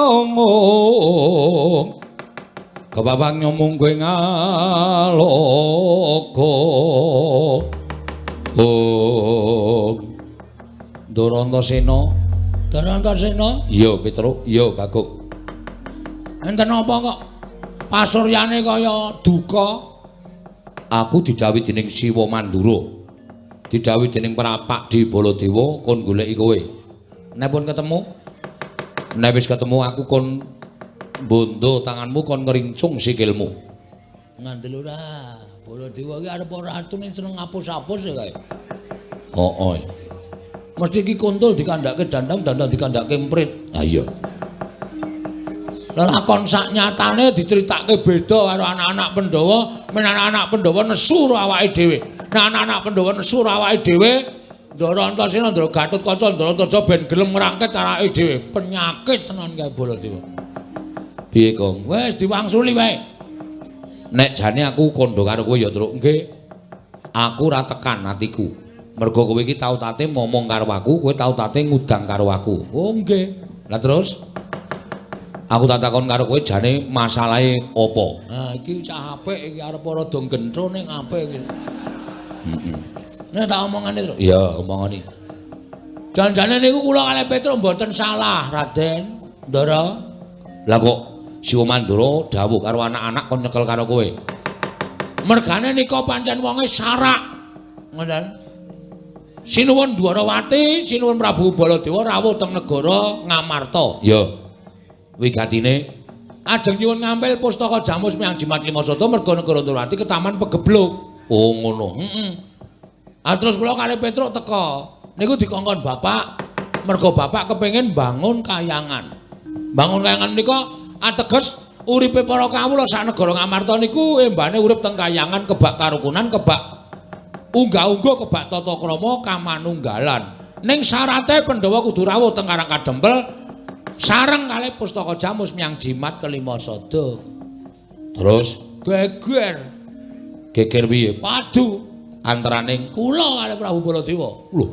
Omong kebabang nyomong kowe ngaloka. Om Ndorantosena. Ndorantosena? Iya, Petruk. Iya, Baguk. Enten apa kok pasuryane kaya duka? Aku didhawuhi dening Siwa Mandura. Didhawuhi dening Prapak di Baladewa kon goleki kowe. Nek pun ketemu, nek wis ketemu aku kon bondo tanganmu kon ngrincung sikilmu. Ngandel ora? Baladewa iki arep ora ratu ning seneng ngapus-apus ya kae. Heeh. Mesti iki kontol dikandhake dandang, dandang dikandhake emprit. Ha iya. Lakon sak nyatane diceritake beda karo anak-anak Pandhawa, men anak-anak Pandhawa nesu karo awake dhewe. Nek anak-anak Pandhawa nesu karo awake dhewe, Ndara Antasena, Ndara Gatotkaca, Ndara Antaja ben gelem ngrangket awake dhewe. Penyakit tenan kae Baladewa. Piye, Kong? Wis diwangsuli wae. Nek jane aku kandha karo kowe ya, Truk. Nggih. Aku ora tekan atiku. Mergo kowe iki tau tate ngomong karo aku, kowe tau tate ngudang karo aku. Oh, nggih. Lah terus aku tak takon karo kowe jane masalahe apa? Nah, iki cah apik iki arep rada gentro ning apik iki. Heeh. Nek tak omongane, Truk. Iya, omongane. Janjane niku kula kalih Petruk mboten salah, Raden. Ndara. Lah kok Siwa Mandura dawuh karo anak-anak kon nyekel karo kowe. Mergane nika pancen wonge sarak. Ngoten. Sinuwun Dwarawati, sinuwun Prabu Baladewa rawuh teng negara Ngamarta. Iya. Wigatine ajeng nyuwun ngampil pustaka Jamus Miang Jimat Lima Sata merga negara Ndrawati ketaman pegebluk. Oh ngono. Heeh. Ah terus kula kalih Petruk teka. Niku dikongkon bapak, merga bapak kepengin bangun kayangan. Bangun kayangan nika ateges uripe para kawula sak negara Ngamarta niku embane urip teng kayangan kebak karukunan, kebak unggah-ungguh, kebak tata krama kamanunggalan. Ning syarate Pandhawa kudu rawuh teng Karang Kadempel sareng kalih pustaka Jamus Miang Jimat kelima sada. Terus geger. Geger piye? Padu antaraning kula kalih Prabu Baladewa. Lho.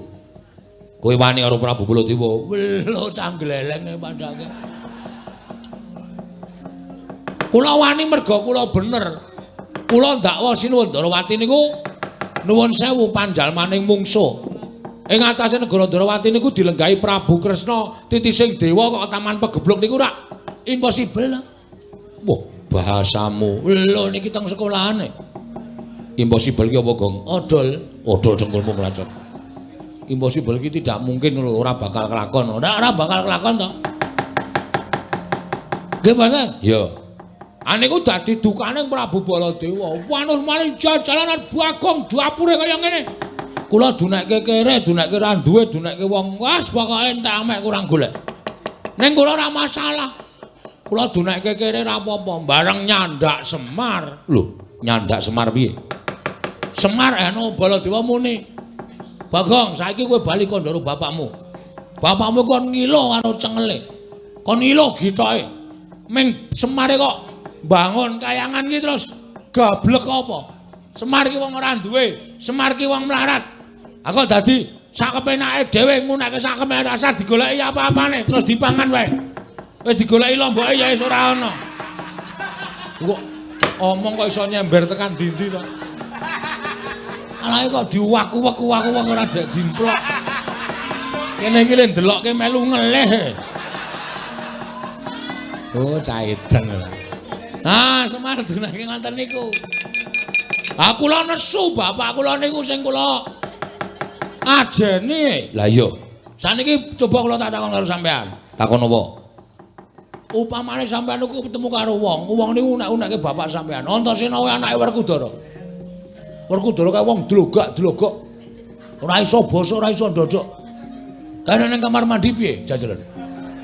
Kowe wani karo Prabu Baladewa? Lho canggleleng padake. Kula wani merga kula bener. Kula ndakwa Sinuwun Ndrawati niku nuwun sewu panjalmaning mungsuh. Ing atase negara Ndrawati niku dilenggahi Prabu Kresna titising dewa kok taman pegebluk niku rak impossible. Wah, bahasamu. Lho niki teng sekolahane. Impossible ki apa, Gong? Odol, odol dengkulmu mlacot. Impossible ki tidak mungkin lho, ora bakal kelakon. Ora bakal kelakon to. Nggih mboten? Iya. Aniku dadi dukane Prabu Baladewa. Wanul maling jajalanan Bagong dapure kaya ngene. Kula dunekke kere, dunekke ra duwe, dunekke wong. Wes pokoke entek amek kurang golek. Ning kula ora masalah. Kula dunekke kere ra apa-apa, bareng nyandak Semar. Lho, nyandak Semar piye? Semar anu Baladewa muni. Bagong, saiki kowe bali kandha karo bapakmu. Bapakmu kon ngilo karo cengele. Kon ngilo gitoke. Ming Semare kok bangun kayangan iki terus gablek apa? Semar ki wong ora duwe, Semar ki wong melarat. Aku dadi sak kepenake dhewe ngunake sak kepenake rasa digoleki apa-apane terus dipangan wae. Wis digoleki lomboke ya wis ora ana. Kok omong kok iso nyember tekan ndi-ndi to. Alae kok diwaku-waku-waku ora dek dimplok. Kene iki le ndelokke melu ngelih. Oh, caedan ora. Nah, Semar dunake ngoten niku. Ah kula nesu bapak kula niku sing kula ajeni. Lah iya. Saniki coba kula tak takon karo sampean. Takon apa? Upamane sampean niku ketemu karo wong, wong niku unek-unekke bapak sampean. Antasena kuwi anake Werkudara. Werkudara kae wong dlogak-dlogok. Ora iso basa, ora iso ndodok. Kae nang kamar mandi piye jajalan?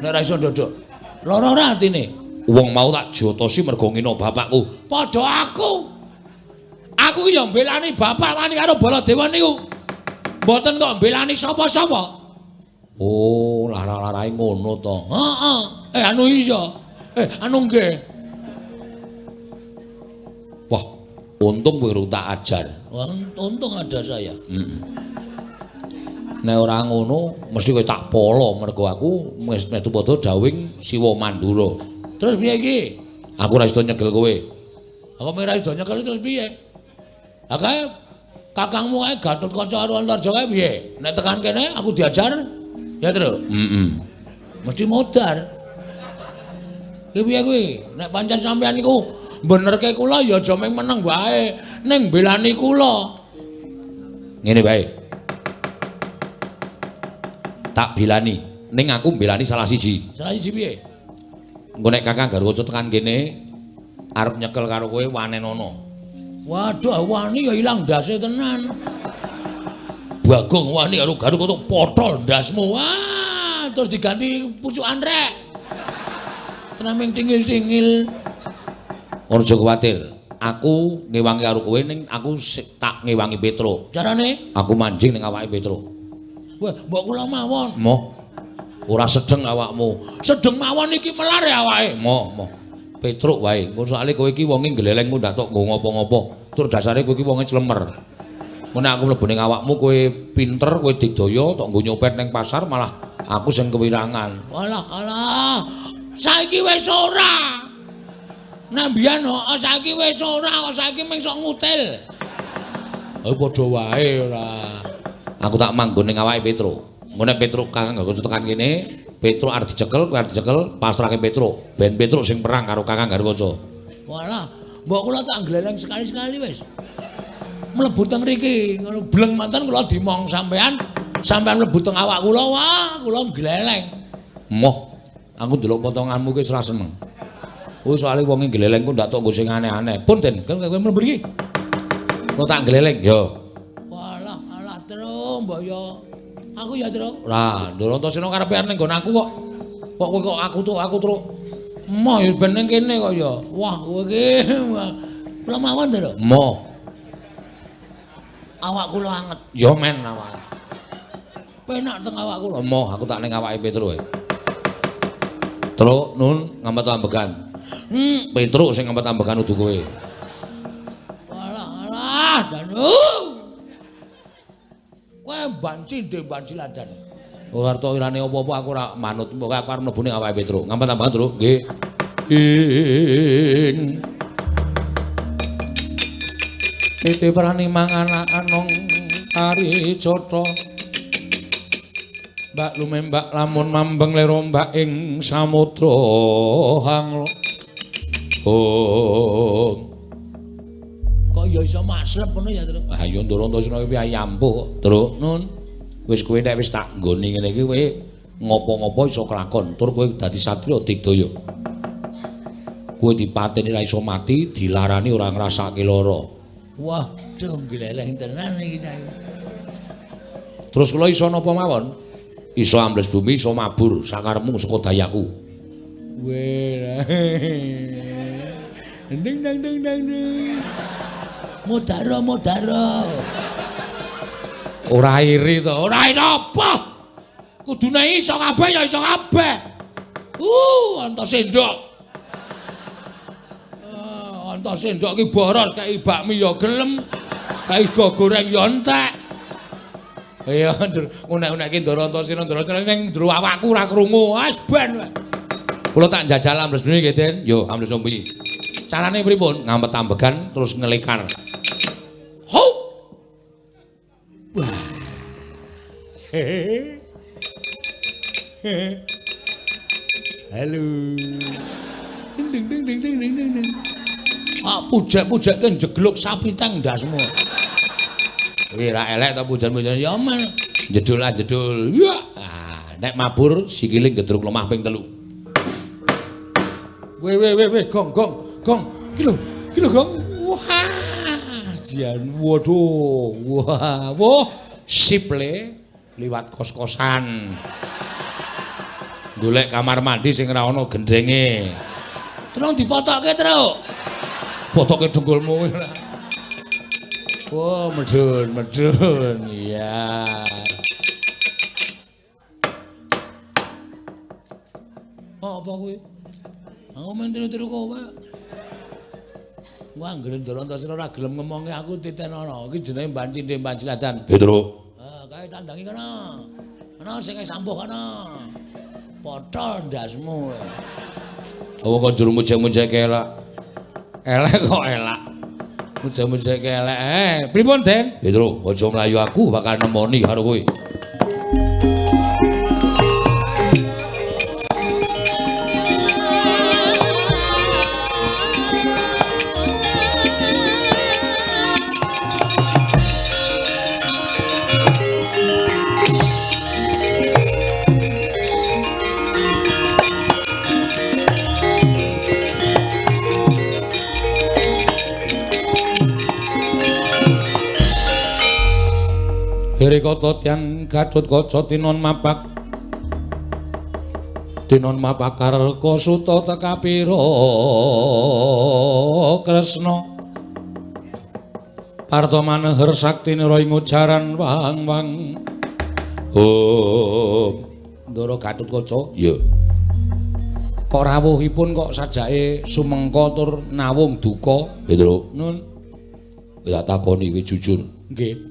Nek ora iso ndodok. Lara ora atine? Wong mau tak jotosi mergo ngino bapakku. Padha aku. Aku ki ya mbelani bapak wani karo Baladewa niku. Mboten kok mbelani sapa-sapa. Oh, lara-larae ngono to. Heeh. Anu iya. Anu nggih. Wah, untung kowe tak ajar. Untung ada saya. Heeh. Nek ora ngono mesti kowe tak polo mergo aku wis metu padha dawing Siwa Mandura. Terus piye iki? Aku ora iso nyekel kowe. Aku ora iso nyekel terus piye? Ha kae kakangmu kae Gatotkaca karo Antarja kae piye? Nek tekan kene aku diajar ya, Tru? Heeh. Mesti modar. Ki piye kuwi? Nek pancen sampeyan niku benerke kula ya aja mung meneng wae, ning mbelani kula. Ngene wae. Tak bilani, ning aku mbelani salah siji. Salah siji piye? Engko nek Kakang Garwaca tekan kene arep nyekel karo kowe wanenono. Waduh, wani ya ilang ndase tenan. Bagong wani karo Garwaca potol ndasmu. Wah, terus diganti pucukan rek. Tenan ming tingil-tingil. Aja kuwatir, aku ngewangi karo kowe ning aku tak ngewangi Petro. Carane? Aku manjing ning awake Petro. Wah, mbok kula mawon. Moh. Ora sedeng awakmu. Sedeng mawon iki melar ya awake. Moh, moh. Petruk wae. Engko soalé kowe iki wonge gleleng ndak tok nggo ngopo-ngopo. Tur dasare kowe iki wonge clemer. Engko nek aku mlebu ning awakmu kowe pinter, kowe digdaya tok nggo nyopet ning pasar malah aku sing kewirangan. Alah, alah. Saiki wis ora. Nek mbiyen heeh saiki wis ora, kok saiki mung sok ngutil. Oh padha wae ora. Aku tak manggon ning awake Petro. Engko nek Petro Kakang Garwaca tekan kene, Petro arep dicekel, kowe arep dicekel, pasrahke Petro. Ben Petro sing perang karo Kakang Garwaca. Walah, mbok kula tak gleleng sekali-sekali wis. Mlebu teng mriki, ngono bleng manten kula dimong sampean, sampean mlebu teng awak kula, wah, kula gleleng. Moh, aku ndelok potonganmu ki wis ora seneng. Kuwi soalé wonge gleleng ku ndak tok nggo sing aneh-aneh. Pun Den, kowe mlebu mriki. Kula tak gleleng, yo. Walah, alah, Tru, mbok yo. Aku ya, Tru. Lah, Ndoro Antasena karepe arep ning nggon aku kok. Kok kowe kok aku tuh, aku Tru. Moh ya ben ning kene kok ya. Wah, kowe iki. Kula mawon, Tru. Moh. Awak kula anget. Ya men awak. Penak teng awak kula. Moh, aku tak ning awake Petro wae. Tru, nun ngampet ambegan. Petro sing ngampet ambegan udu kowe. Alah, alah, janu. Kowe banci ndek banci ladan. Ora arep irane apa-apa aku ora manut. Pokoke aku arep mlebu ning awake Petro. Ngampet ambegan, Tru. Nggih. Ing Titi prani mangan anong ari cotho. Mbak lumembak lamun mambeng lero mbak ing samudra hanglo. Oh. Kok ya iso maslep ngono ya, Tru? Ah ya Ndoro Antasena iki piye ampuh kok, Tru. Nun. Wis kowe nek wis tak nggoni ngene iki kowe ngopo-ngopo iso kelakon, tur kowe dadi satriya digdaya. Kowe dipateni ra iso mati, dilarani ora ngrasake lara. Wah, dong gleleng tenan iki saiki. Terus kula iso napa mawon? Iso ambles bumi, iso mabur sakarepmu saka dayaku. Weh. Ding dang ding dang ding. Modaro modaro. Ora iri to, ora iri apa? Kudune iso kabeh ya iso kabeh. Anta sendok. Anta sendok ki boros kae bakmi ya gelem, kae go goreng ya entek. Iya, unek-unekke Ndoro Antasena, Ndoro Antasena ning njero awakku ora krungu. Wis ben. Kula tak njajal ambles bumi nggih, Den. Yo, ambles bumi. Carane pripun? Ngampet ambegan terus ngelekar. Hup. Wah. Halo. Ding ding ding ding ding ding. Ah, pujek-pujekke njegluk sapi teng ndasmu. Kuwi ra elek to pujan-pujan ya men. Jedul ah jedul. Ya. Ah, nek mabur sikile gedruk lemah ping 3. Weh weh weh weh gong gong gong. Ki lho, ki lho gong. Wah, jian waduh. Wah, wah sip le liwat kos-kosan. Golek kamar mandi sing ora ana gendenge. Tolong difotokke, Truk. Fotoke dengkulmu ora. Oh, medun, medun. Iya. Oh, apa kuwi? Aku main tiru-tiru kowe. Wah, anggere Ndara ora gelem ngomongi aku titenono. Iki jenenge Mbancinde Mbanciladan. Petruk. Ah, kae tandangi kono. Kono sing sambuh kono. Potol ndasmu. Apa kok juru mujek-mujeke elak? Elek kok elak. Mujek-mujeke elek. Pripun, Den? Petruk, aja mlayu aku bakal nemoni karo kowe. Kata tiang Gatut Kaca tinon mapak tinon mapakarka suta tekapira Kresna Parta maneher sakti nira ing ujaran wang-wang. Oh, Ndara Gatut Kaca. Iya. Kok rawuhipun kok sajake sumengka tur nawung duka? Petruk. Nun. Ya takoni kowe jujur. Nggih.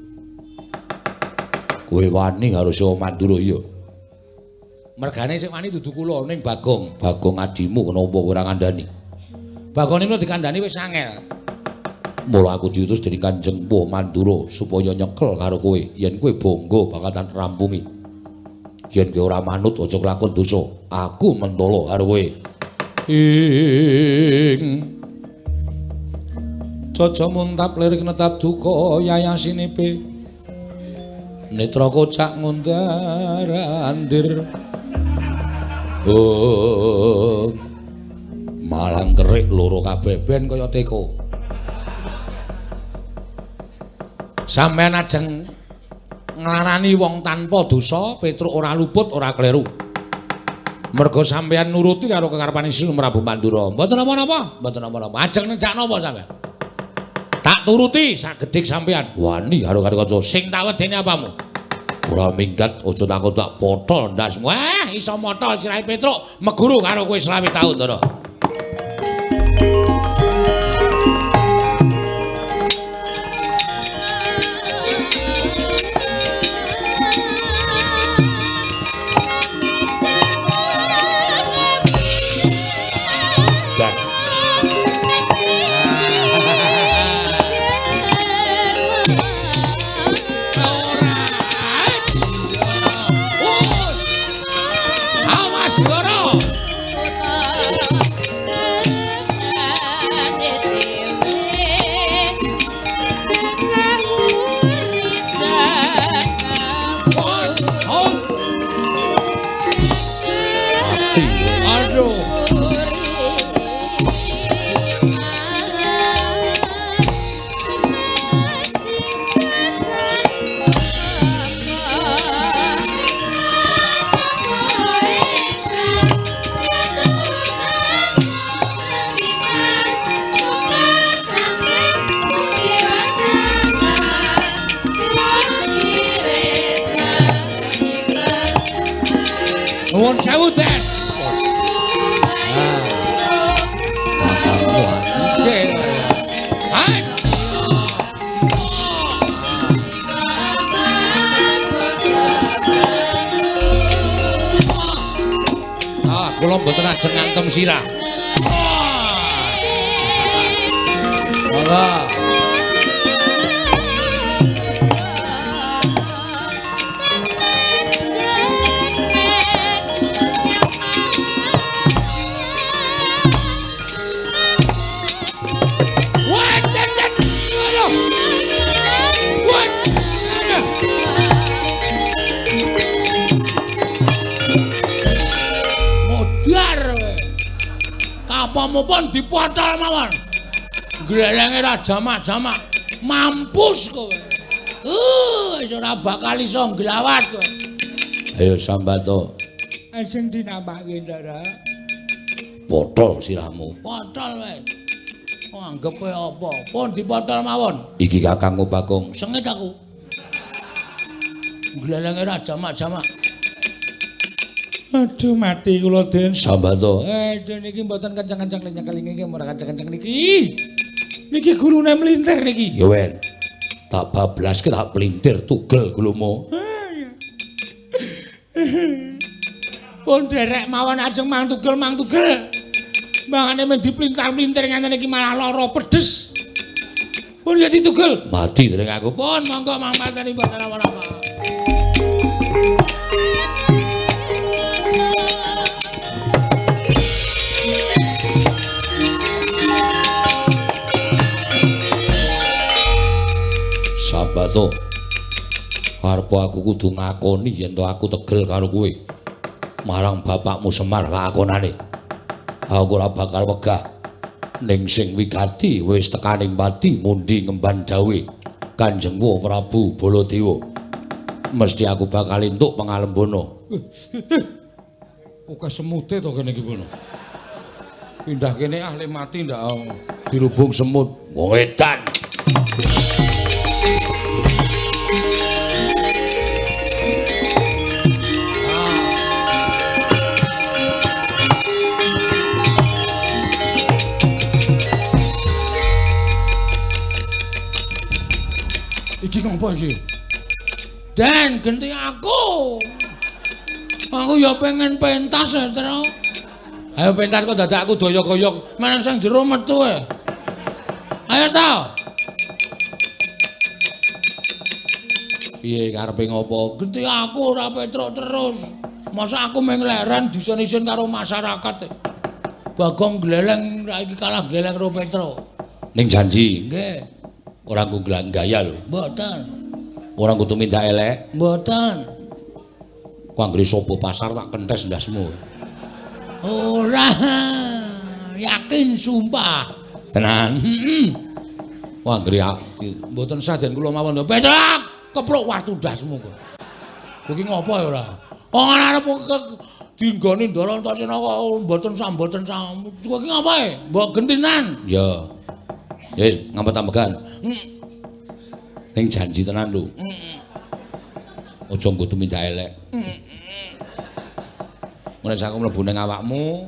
Kowe wani karo Siwa Mandura iya. Mergane sing wani dudu kula ning Bagong. Bagong adimu kenapa kowe ora ngandani? Bagong niku dikandani wis angel. Mula aku diutus dening Kanjeng Mpu Mandura supaya nyekel karo kowe. Yen kowe bangga bakal tak rampungi. Yen kowe ora manut aja kelakon dosa. Aku mentolo karo kowe. Ing Caca muntap lirik netap duka yayasinipe. Netra kocak ngundar andir. Oh, malang kerik loro kabeh ben kaya teko. Sampeyan ajeng nglarani wong tanpa dosa, Petruk ora luput, ora kleru. Merga sampeyan nuruti karo kekarepane Sri Prabu Mandura. Mboten napa-napa, mboten napa-napa. Ajeng nejak napa sampeyan? Tak turuti sak gedhik sampeyan. Wani karo kaca sing tak wedeni apamu? Ora minggat, aja takut tak potol ndasmu. Wah, iso motol sirahe Petruk, meguru karo kowe 25 taun, Ndara. Nuwun sewu, Den. Ah, kula mboten ajeng ngantem sirah. Monggo. Kapamupun dipotol mawon. Glelenge ra jamak-jamak. Mampus kowe. Wis ora bakal iso nglawat kowe. Ayo sambato. Ajeng dinampake, Ndara. Potol sirahmu. Potol wae. Oh, anggepe apa? Pun dipotol mawon. Iki Kakangku Bagong. Sengit aku. Glelenge ra jamak-jamak. Aduh mati kula Den. Sambato. Den iki mboten kenceng-kenceng nyekel iki ora kenceng-kenceng niki. Niki gulune mlintir niki. Ya wen. Tak bablaske tak plintir tugel gulumu. Pun derek mawon ajeng mang tugel mang tugel. Mangane men diplintar-plintir ngene iki malah lara pedes. Pun ya ditugel. Mati dereng aku. Pun monggo mang mateni mboten apa-apa. Sambato. Arep aku kudu ngakoni yen to aku tegel karo kowe. Marang bapakmu Semar lakonane. Aku ora bakal wegah. Ning sing wigati wis tekaning pati mundi ngemban dawuh Kanjeng Prabu Baladewa. Mesti aku bakal entuk pangalembana. Oke semute to kene iki pono. Pindah kene ah le mati ndak dirubung semut. Wong edan. Iki ngopo iki? Den genti aku. Aku ya pengen pentas ya, Tru. Ayo pentas kok dadak aku doyok-doyok. Manang sing jero metu e. Ayo ta. Piye karepe ngopo? Genti aku ora Petruk terus. Masa aku mung leren disen-isen karo masyarakat. Bagong gleleng saiki kalah gleleng karo Petruk. Ning janji. Nggih. Ora nggo gaya lho. Mboten. Ora nggo tumindak elek. Mboten. Ku anggere sapa pasar tak kentes ndasmu. Ora. Yakin sumpah. Tenan. Heeh. Ku anggere aku mboten sah den kula mawon. Petruk, kepluk watu ndasmu kok. Kowe iki ngopo ya ora? Wong arep dinggoni Ndara Antasena kok mboten sah mboten sah. Kowe iki ngopo e? Mbok gentinan. Ya. Wis ngampet-ambegan. Ning janji tenan lho. Aja nggo tumindak elek. Nek aku mlebu ning awakmu,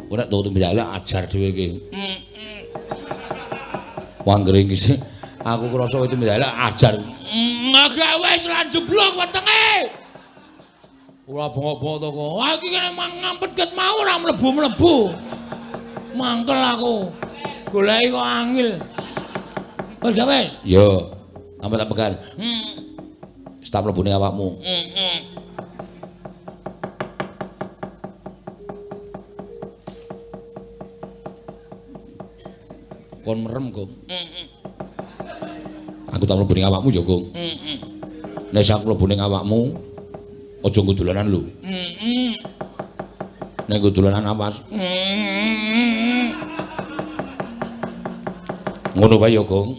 ora nek tumindak elek ajar dhewe iki. Wanggere iki aku krasa kowe tumindak elek ajar. Agak wis lan jeblok wetenge. Ora bengok-bengok to kok. Wah iki kene ngampet ket mau ora mlebu-mlebu. Mangkel aku. Goleki kok angil. Wis gak wis? Ya. Ampet-ampegan. Wis tak mlebu ning awakmu. Kon merem, Gong. Aku tak mlebu ning awakmu ya, Gong. Nek aku mlebu ning awakmu, aja nggo dolanan lho. Nek nggo dolanan awas. Ngono wae ya, Gong.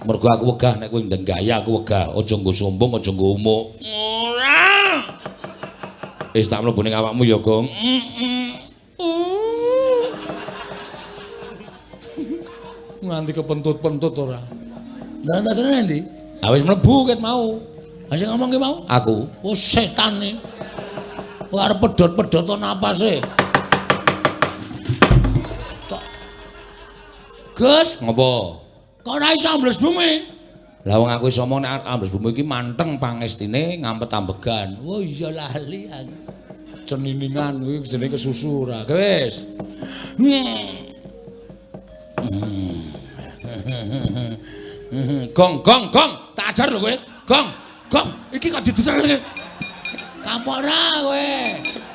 Mergo aku wegah nek kowe ndeng gaya aku wegah. Aja nggo sombong, aja nggo umuk. Ora. Wis tak mlebu ning awakmu ya, Gong. Nganti kepentut-pentut ora. Lah entasane endi? Ha wis mlebu ket mau. Ha sing ngomong ki mau? Aku. Oh setan e. Kok arep pedhot-pedhoto napase. Gus, ngopo? Kok ora iso ambles bumi? Lah wong aku iso omong nek ambles bumi iki manteng pangestine ngampet ambegan. Oh iya lali aku. Ceniningan kuwi jenenge kesusu ora. Wis. Gong gong gong, tak ajar lho kowe. Gong, gong, iki kok diduter. Kapok ora kowe.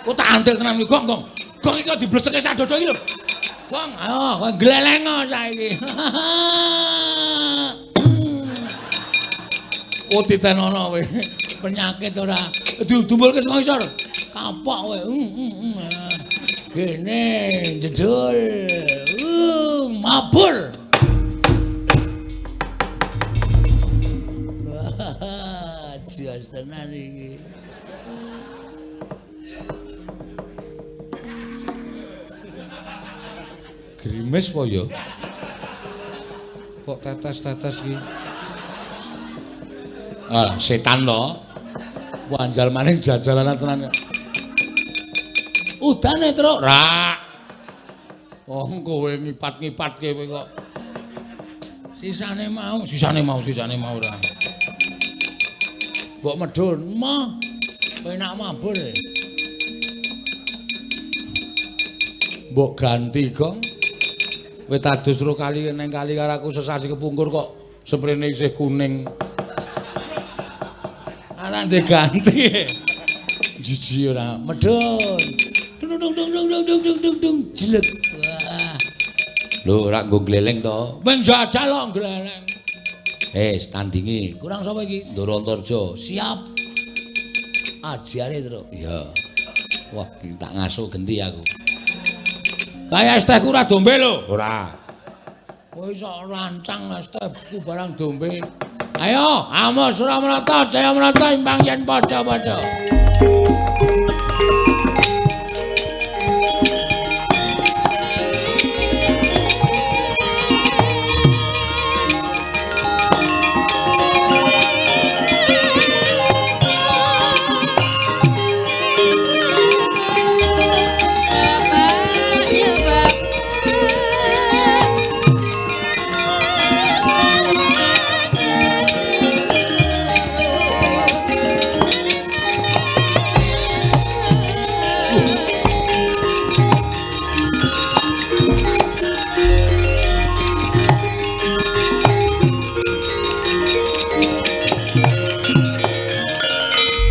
Kok tak antil tenan iki gong gong. Gong iki kok dibleseke sak dodo iki lho. Gong, ayo kowe gleleng saiki. Oh titenono kowe. Penyakit ora. Didumpulke saka isor. Kapok kowe. Gene jedul. Mabur. Jos tenan iki. Grimis apa ya? Kok tetes-tetes iki? Ah, setan to. Wanjal maning jajalanan tenan. Udane, Truk. Rak. Wong kowe ngipat-ngipatke kowe kok. Sisane mau, sisane mau, sisane mau ora. Mbok medhun, mah. Penak mabur. Mbok ganti, Gong. Wit adus ro kali neng kali karo aku sesasi kepungkur kok sprene isih kuning. Ana diganti. Jiji ora. Medhun. Dung dung dung dung dung dung dung dung jelek. Wah. Lho ora nggo gleleng to. Wing jajal kok gleleng. Tandingi. Kurang sapa iki? Ndara Antarja. Siap. Ajiane, Truk. Iya. Wah, tak ngasuh genti aku. Kaya es tehku ora dombe lho. Ora. Kowe iso rancang es tehku barang dombe. Ayo, amo Suramarta, Jayamarta imbang yen padha-padha.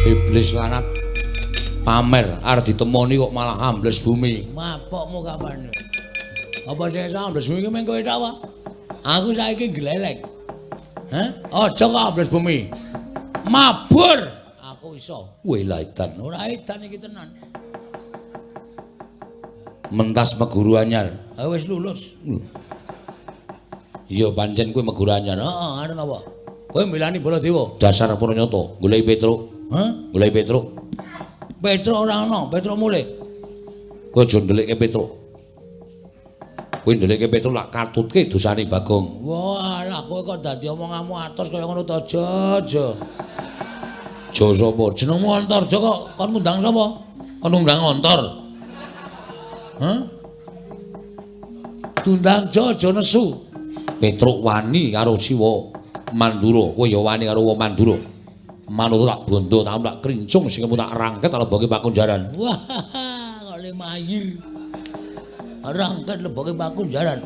Iblis lanat pamer arep ditemoni kok malah ambles bumi. Mapokmu kapan? Apa sing iso ambles bumi ki mung kowe tok apa? Aku saiki gleleng. Hah? Aja kok ambles bumi. Mabur aku iso. Weh lah edan, ora edan iki tenan. Mentas meguru anyar. Ha wis lulus. Iya pancen kowe meguru anyar. Heeh, arep napa? Kowe mbelani Baladewa. Dasar Puranyata, goleki Petruk. Hah? Goleki Petruk. Petruk ora ana, Petruk mulih. Kowe aja ndelikke Petruk. Kowe ndelikke Petruk lak katutke dosane Bagong. Wah, lah kowe kok dadi omonganmu atos kaya ngono to, aja, aja. Ja sapa? Jenengmu Antarja kok kon ngundang sapa? Kon ngundang Antar. Hah? Tundang ja aja nesu. Petruk wani karo Siwa Mandura, kowe ya wani karo wong Mandura. Manut tak bondo, tak tak krincung sing tak rangket leboke pakunjaran. Wah, kok le mayir. Rangket leboke pakunjaran.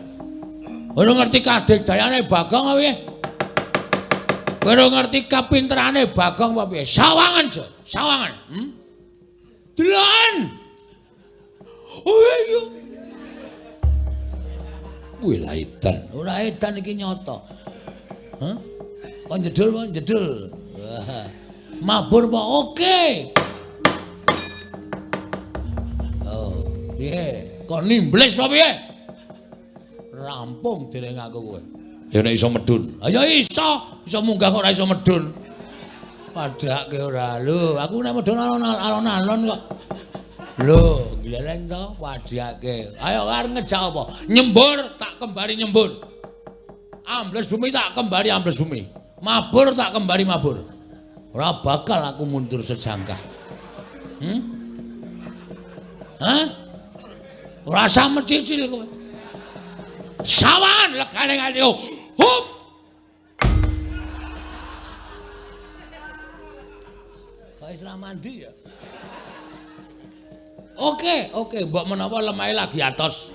Ora ngerti kadegdayane Bagong apa piye? Ora ngerti kapinterane Bagong apa piye? Sawangan, Jo, sawangan. Deloken. Oh iya. Kuwi lah edan. Ora edan iki nyata. Hah? Kok njedul apa njedul? Wah. Mabur apa? Oke. Oh, piye? Kok nimbles apa piye? Rampung dereng aku kowe. Ya nek iso medun. Ha ya iso, iso munggah kok ora iso medun. Padhake ora. Lho, aku nek medun alon-alon kok. Lho, gleleng to padhake. Ayo arep ngejak apa? Nyembur tak kembari nyembur. Ambles bumi tak kembari ambles bumi. Mabur tak kembari mabur. Ora bakal aku mundur sejangkah. Hah? Ora usah mecicil kowe. Sawan legane ngati. Hup. Kok wis ra mandi ya? Oke, oke, mbok menawa lemahe lagi atos.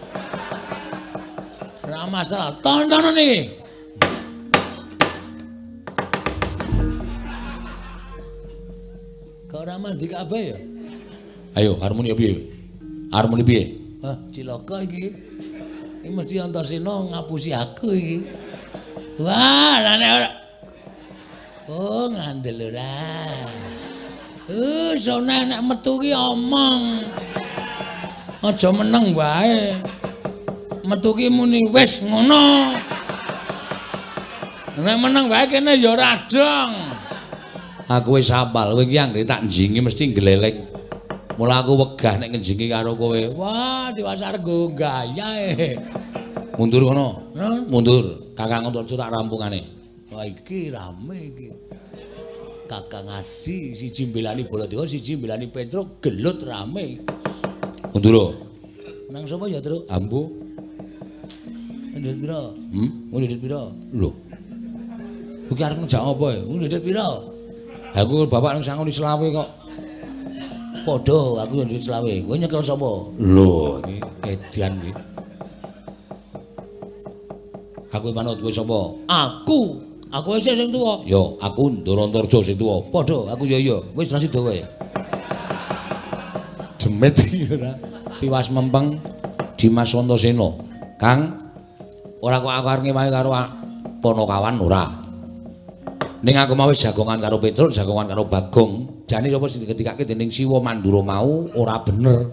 Ora masalah. Tontonan iki. Kok ora mandi kabeh ya? Ayo, harmoni piye? Harmoni piye? Hah, cilaka iki. Iki mesti Antarsena ngapusi aku iki. Wah, lah nek ora. Oh, ngandel ora. Sone nek metu ki omong. Aja meneng wae. Metu ki muni wis ngono. Nek meneng wae kene ya ora dong. Aku wis hafal, kowe iki anggere tak njingi mesti gleleng. Mula aku wegah nek ngenjingi karo kowe. Wah, diwasar nggo gaya e. Mundur kono. Mundur. Kakang Antarja tak rampungane. Wah iki rame iki. Kakang Adi siji mbelani Baladewa, siji mbelani Petruk, gelut rame. Mundur. Nang sapa ya, Truk? Ambu. Ndhit pira? Ndhit pira? Lho. Iki arep ngejak apa ya? Ndhit pira? Aku bapak nang sangoni selawe kok. Padha, aku ndhit selawe. Kowe nyekel sapa? Lho, iki edan iki. Aku manut kowe sapa? Aku. Aku isih sing tuwa. Ya, aku Ndara Antarja sing tuwa. Padha, aku ya ya. Wis ra sida wae. Demit iki ora. Tiwas mempeng Dimas Antasena. Kang, ora kok aku arep ngewahi karo Panakawan ora. Ning aku mau wis jagongan karo Petruk, jagongan karo Bagong. Jane sapa sing diketikake dening Siwa Mandura mau ora bener.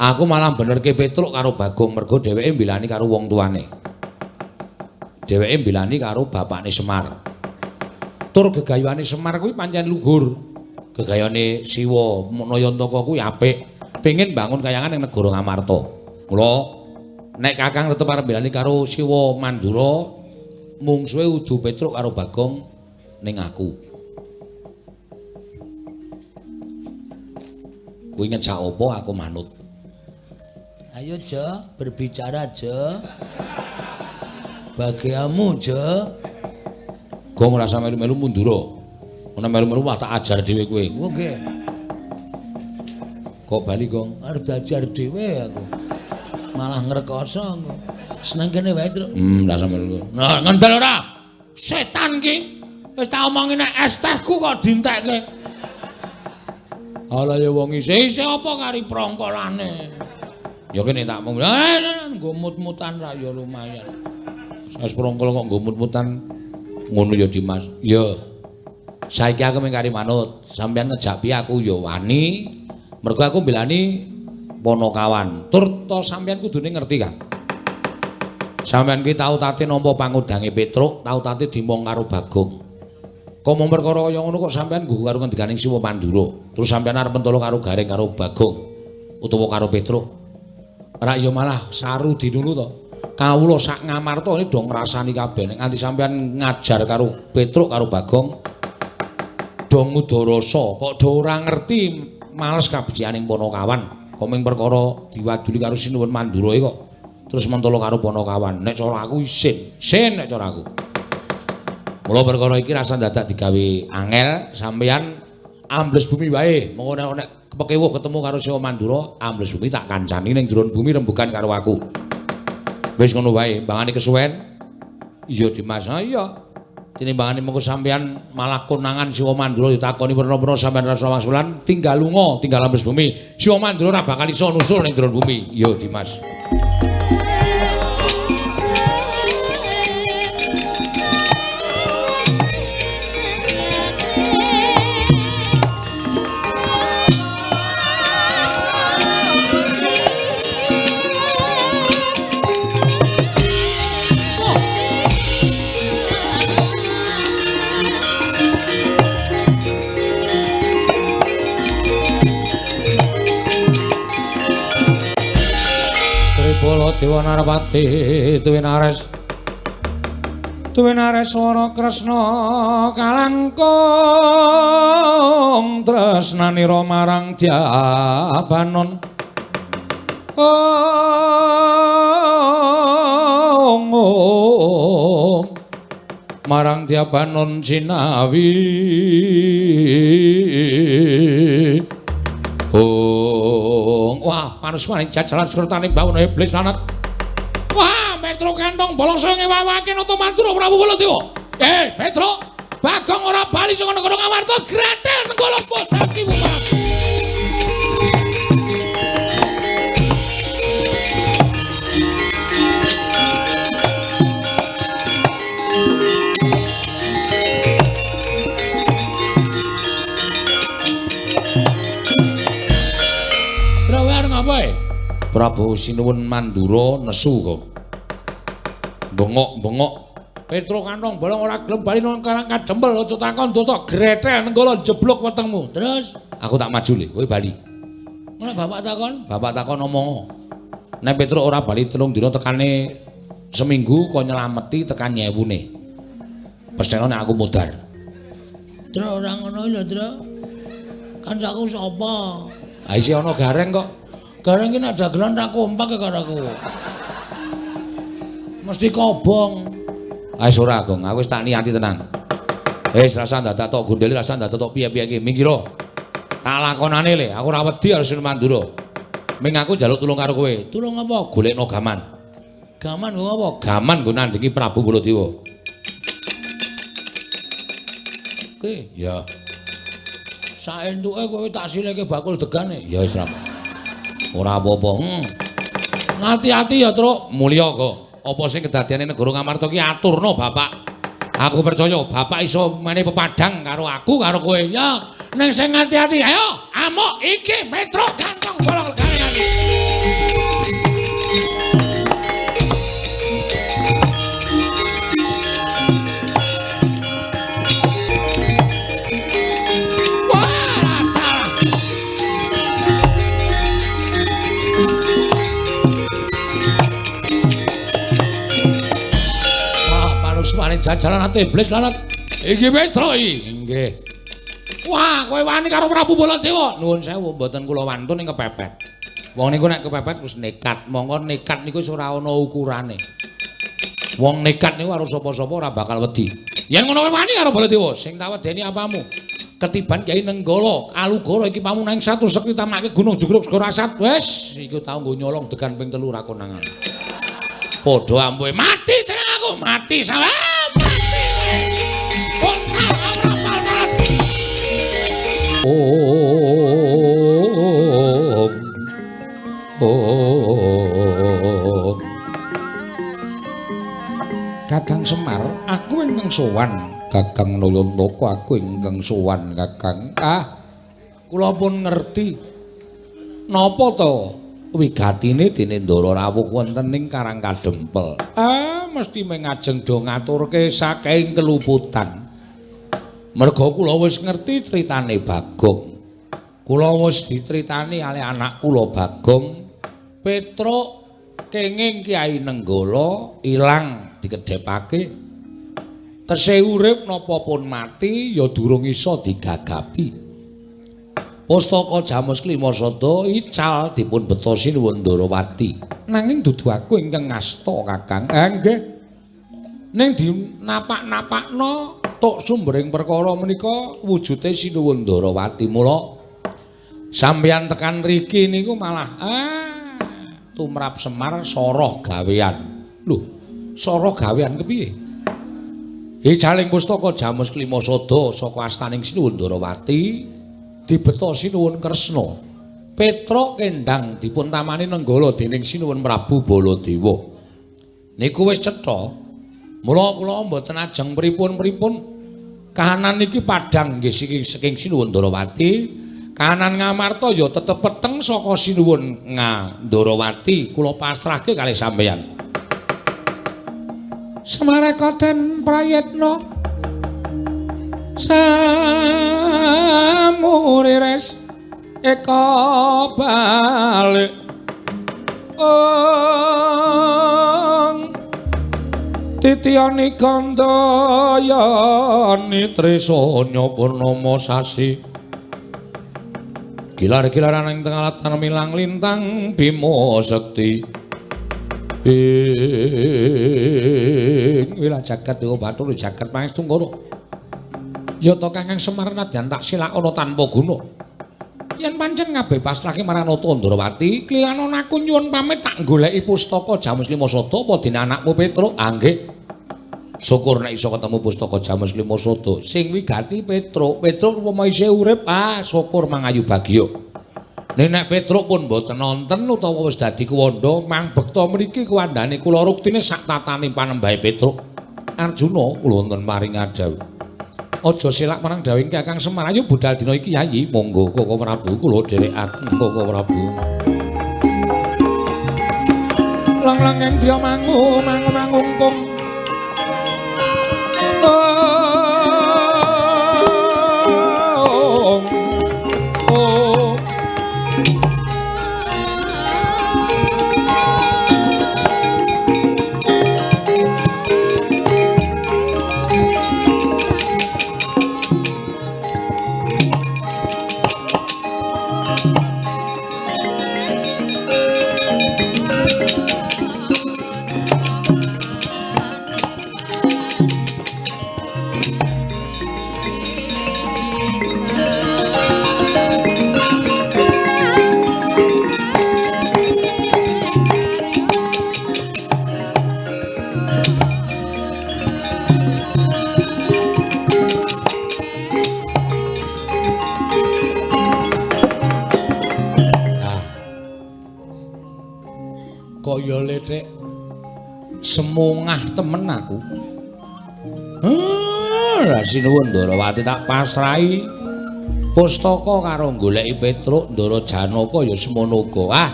Aku malah benerke Petruk karo Bagong mergo dheweke mbelani karo wong tuane. Dheweke mbelani karo bapakne Semar. Tur gegayuhane Semar kuwi pancen luhur. Gegayane Siwa Nayantaka kuwi apik. Pengin bangun kayangan ning negara Ngamarta. Mula nek Kakang tetep arep mbelani karo Siwa Mandura, mungsuhe udu Petruk karo Bagong ning aku. Kuwi ngejak apa aku manut. Ayo Jo, berbicara Jo. Bagiamu Jo. Gong ora usah melu-melu mundura. Ana melu-melu wah tak ajar dhewe kowe. Nggih. Kok bali Gong? Arep diajar dhewe aku. Malah ngrekoso aku. Seneng kene wae, Truk. Ora usah melu. Nah, ngendel ora? Setan ki. Wis tak omongi nek es tehku kok dientekke. Ala ya wong isih-isih apa kari prongkolane. Ya kene tak mung nggo mut-mutan ra ya lumayan. Es prongkol kok nggo mut-mutan ngono ya Dimas. Ya. Saiki aku mung kari manut, sampeyan ngejak piye aku ya wani. Mergo aku mbelani Panakawan. Tur to sampeyan kudune ngerti, Kang. Sampeyan ki tau tate nampa pangudange Petruk, tau tate dimong karo Bagong. Kok mung perkara kaya ngono kok sampeyan nggugu karo ngendikaning Siwa Mandura. Terus sampeyan arep mentolo karo Gareng karo Bagong utawa karo Petruk. Ora ya malah saru dinulu to. Kawula sak Ngamarta ini do ngrasani kabeh. Nek nganti sampeyan ngajar karo Petruk karo Bagong do ngudarasa, kok do ora ngerti males kabecikaning Panakawan. Kok mung perkara diwaduli karo Sinuwun Mandura kok terus mentolo karo Panakawan. Nek cara aku isin, isin nek cara aku. Mula perkara iki rasa dadak digawe angel, sampeyan ambles bumi wae. Mengko nek kepekewuh ketemu karo Siwa Mandura, ambles bumi tak kancani ning jero bumi rembugan karo aku. Wis ngono wae, mbangane kesuwen. Iya Dimas, ha iya. Tinimbangane mengko sampeyan malah konangan Siwa Mandura ditakoni werna-werna sampeyan rasa wangsulan, tinggal lunga, tinggal ambles bumi. Siwa Mandura ora bakal iso nusul ning jero bumi. Iya Dimas. Dewa Narpati tuwinares tuwinares swara Kresna kalangkung tresnanira marang Dyabanon. Ong marang Dyabanon jinawi. Oh, wah, panusmaning jajalan surtaning bawana iblis lanat. Wah, Petruk kantong bolong saya ngewawake nata Mandura Prabu Baladewa. Eh, Petruk, Bagong ora bali saka negara Ngamarta, gretel nenggala bodaki wumah. Prabu Sinuwun Mandura nesu kok. Bengok-bengok. Petruk kantong bolong ora gelem bali nang karang kadempel aja takon dotok gretel nenggala jeblok wetengmu. Terus aku tak maju le, kowe bali. Ngono bapak takon, bapak takon omong. Nek Petruk ora bali 3 dina tekane seminggu kok nyelameti tekan nyewune. Pestheno nek aku mudhar. Truk ora ngono lho, Truk. Kancaku sapa? Ha isih ana Gareng kok. Gareng ki nek dagelan ra kompak karo aku. Mesti kobong. Ah wis ora, Gong. Aku wis tak niati tenan. Wis rasa dadak tok gondeli, rasa dadak tok piye-piye iki. Minggiro. Tak lakonane le, aku ora wedi karo Sinuwun Mandura. Ming aku njaluk tulung karo kowe. Tulung apa? Golekno gaman. Gaman nggo apa? Gaman nggo nandhingi Prabu Baladewa. Oke, ya. Saentuke kowe tak sileke bakul degane. Ya wis ora apa-apa. Ngati-ati ya, Truk. Mulya kok. Apa sing kedadiane negara Ngamarta ki aturno Bapak. Aku percaya Bapak iso menehi pepadang karo aku karo kowe. Ya, ning sing ngati-ati. Ayo, amuk iki Petruk gantong bolong legane. Jajaran ate iblis lanat. Iki Petruk iki. Nggih. Wah, kowe wani karo Prabu Baladewa. Nuwun sewu mboten kula wantun ing kepepet. Wong niku nek kepepet wis nekat. Monggo nekat niku wis ora ana ukurane. Wong nekat niku karo sapa-sapa ora bakal wedi. Yen ngono kowe wani karo Baladewa, sing tak wedeni apamu? Ketiban Kyai Nenggala, Alugoro iki pamunang satu sekti tamake Gunung Jugruk Segara Asat. Wis, iku tau nggo nyolong degan ping 3 ra konangan. Padha ampuhe mati tenang aku, mati salah. Om Om Kakang Semar, aku ingkang sowan. Kakang Nayantaka, aku ingkang sowan Kakang. Ah, kula pun ngerti. Napa to wigatine dene Ndara rawuh wonten ing Karang Kadempel? Ah, mesti mengajeng do ngaturke saking keluputan. Merga kula wis ngerti critane Bagong. Kula wis dicritani kalih anak kula Bagong. Petruk kenging Kyai Nenggala ilang dikedhepake. Tesih urip napa pun mati ya durung iso digagapi. Pustaka Jamus Klima Sada ical dipun beto Sinuwun Ndarawati. Nanging dudu aku ingkang ngasta Kakang. Nggih. Ning dinapak-napakno tok sumbering perkara menika wujude Sinuwun Ndarawati. Mula sampeyan tekan mriki niku malah tumrap Semar soroh gawean. Lho, soroh gawean kepiye? Icaling pustaka Jamus Klima Sada saka astaning Sinuwun Ndarawati dibeta Sinuwun Kresna. Petruk kendang dipun tamani Nenggala dening Sinuwun Prabu Baladewa. Niku wis cetha. Mula kula mboten ajeng pripun-pripun. Kahanan niki padhang nggih saking Sinuwun Ndarawati. Kahanan Ngamarta ya tetep peteng saka Sinuwun Ndarawati. Kula pasrahke kalih sampeyan. Semareka den prayitna samurires eka balik ong titiyani gandayani trisanya purnama sasi gilar-gilaran ing tengah latan milang lintang bima sekti ing wilah jagat dewa bathara jagat pangestu ngara. Ya ta Kakang Semar nadyan tak silakana tanpa guna. Yen pancen kabeh pasrahke marang Nata Ndrawati, klilanon aku nyuwun pamit tak goleki pustaka Jamus Klima Sada apa dene anakmu Petruk? Ah nggih. Syukur nek iso ketemu pustaka Jamus Klima Sada sing wigati Petruk. Petruk upama isih urip, ah syukur mangayu bagya. Nek Petruk pun mboten nonten utawa wis dadi kuwanda, mang bekta mriki kuwandane kula ruktine sak tatane panembahe Petruk. Arjuna kula wonten paring adhawuh. Aja selak marang dawuhing Kakang Semar. Ayo budal dina iki Yayi. Monggo Koko Prabu kula dherekaken Koko Prabu. Lang-langeng driya mangu mangu mangungkung. Oh. Oh. Iya Lethek. Semungah temen aku. Lah sinuwun Ndarawati tak pasrahi pustaka karo goleki Petruk Ndara Janaka ya semono uga. Ah,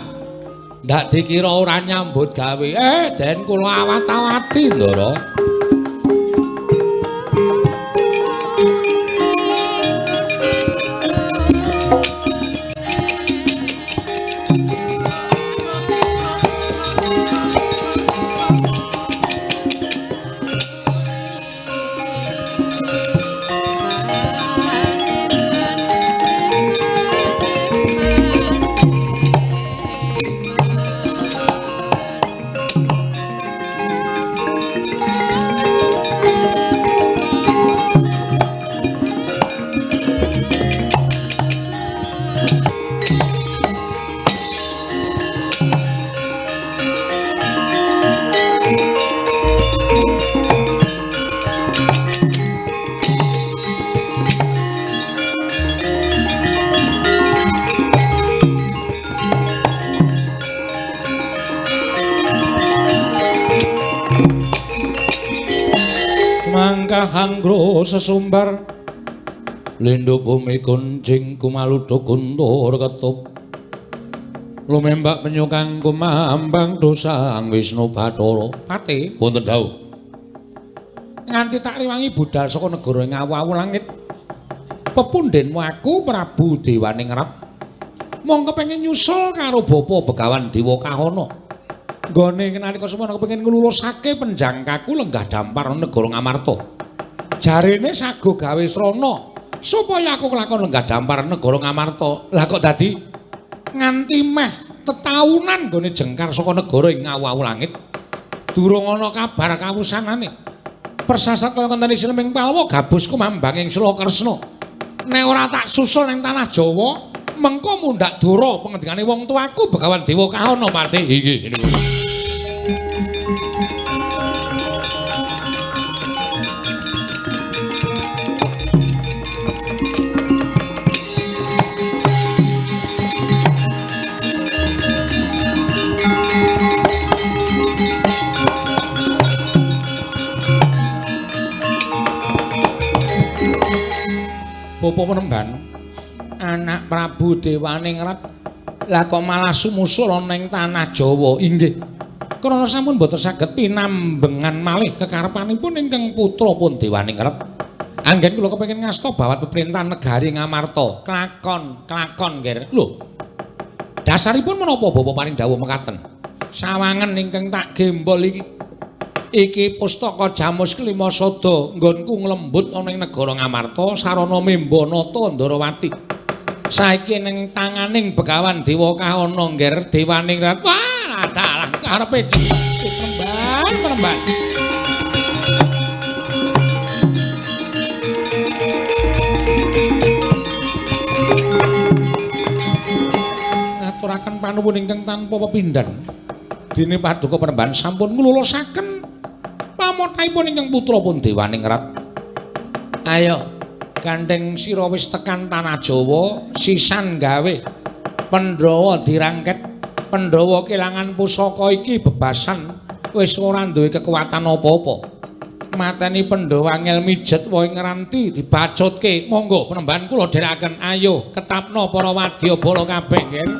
ndak dikira ora nyambut gawe. Den kula awat-awati Ndara. Hanggro sesumbar lindhu bumi kuncing kumaluduk guntur ketup lumembak penyukang kumambang dosang Wisnu Bathara. Pati wonten dawuh nganti tak riwangi budal saka negara ngawu-awu langit pepundhenmu aku Prabu Dewaningrat mong kepengin nyusul karo bapa Begawan Dewa Kahana nggone nalika semono kepengin nglulusake penjangkaku lenggah dampar negara Ngamarta. Jarene sago gawe srana supaya aku kelakon lenggah dampar negara Ngamarta. Lah kok dadi nganti meh tetaunan nggone jengkar saka negara ing ngawu-awu langit durung ana kabar kawusanane. Persasat kaya ngenteni sineming Palwa gabus kumambang ing Sula Kresna. Nek ora tak susul ning tanah Jawa, mengko mundhak dora pengendikane wong tuaku Begawan Dewa Kahana Pati. Inggih sinuwun. Bapak Penemban, anak Prabu Dewaningrat lah kok malah sumusul ana ing tanah Jawa. Inggih. Krana sampun boten saged pinambengan malih kekarepanipun ingkang putra pun Dewaningrat. Anggen kula kepengin ngasta bawat peperintahan negari Ngamarta. Klakon, klakon, Nger. Lho. Dasaripun menapa Bapak paring dawuh mekaten? Sawangen ingkang tak gembol iki. Iki pustaka Jamus Kelima Sada nggonku nglembut ana ing negara Ngamarta sarana memba nata Ndarawati. Saiki ning tanganing Begawan Dewa Kahana Ngger Dewaningrat. Wah, dalah karepe penemban, penemban. Ngaturaken panuwun ingkang tanpa pepindhan. Dene paduka penemban sampun nglulusaken pamotahipun ingkang putra pun Dewaningrat. Ayo, gandeng sira wis tekan tanah Jawa, sisan gawe Pandhawa dirangket, Pandhawa kelangan pusaka iki bebasan wis ora duwe kekuatan apa-apa. Mateni Pandhawa angel mijet wae ngranti dibacutke. Monggo penemban kula dherekaken. Ayo, ketapno para wadyabala kabeh, nggih.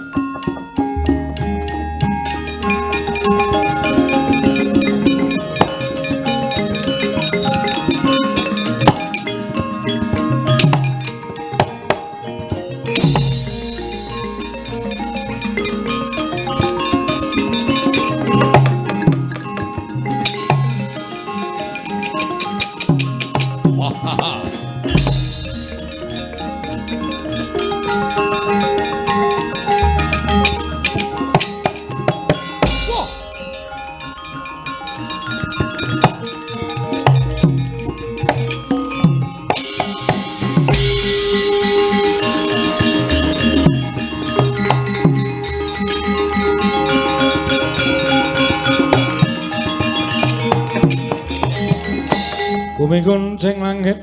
Bumi kuncing langit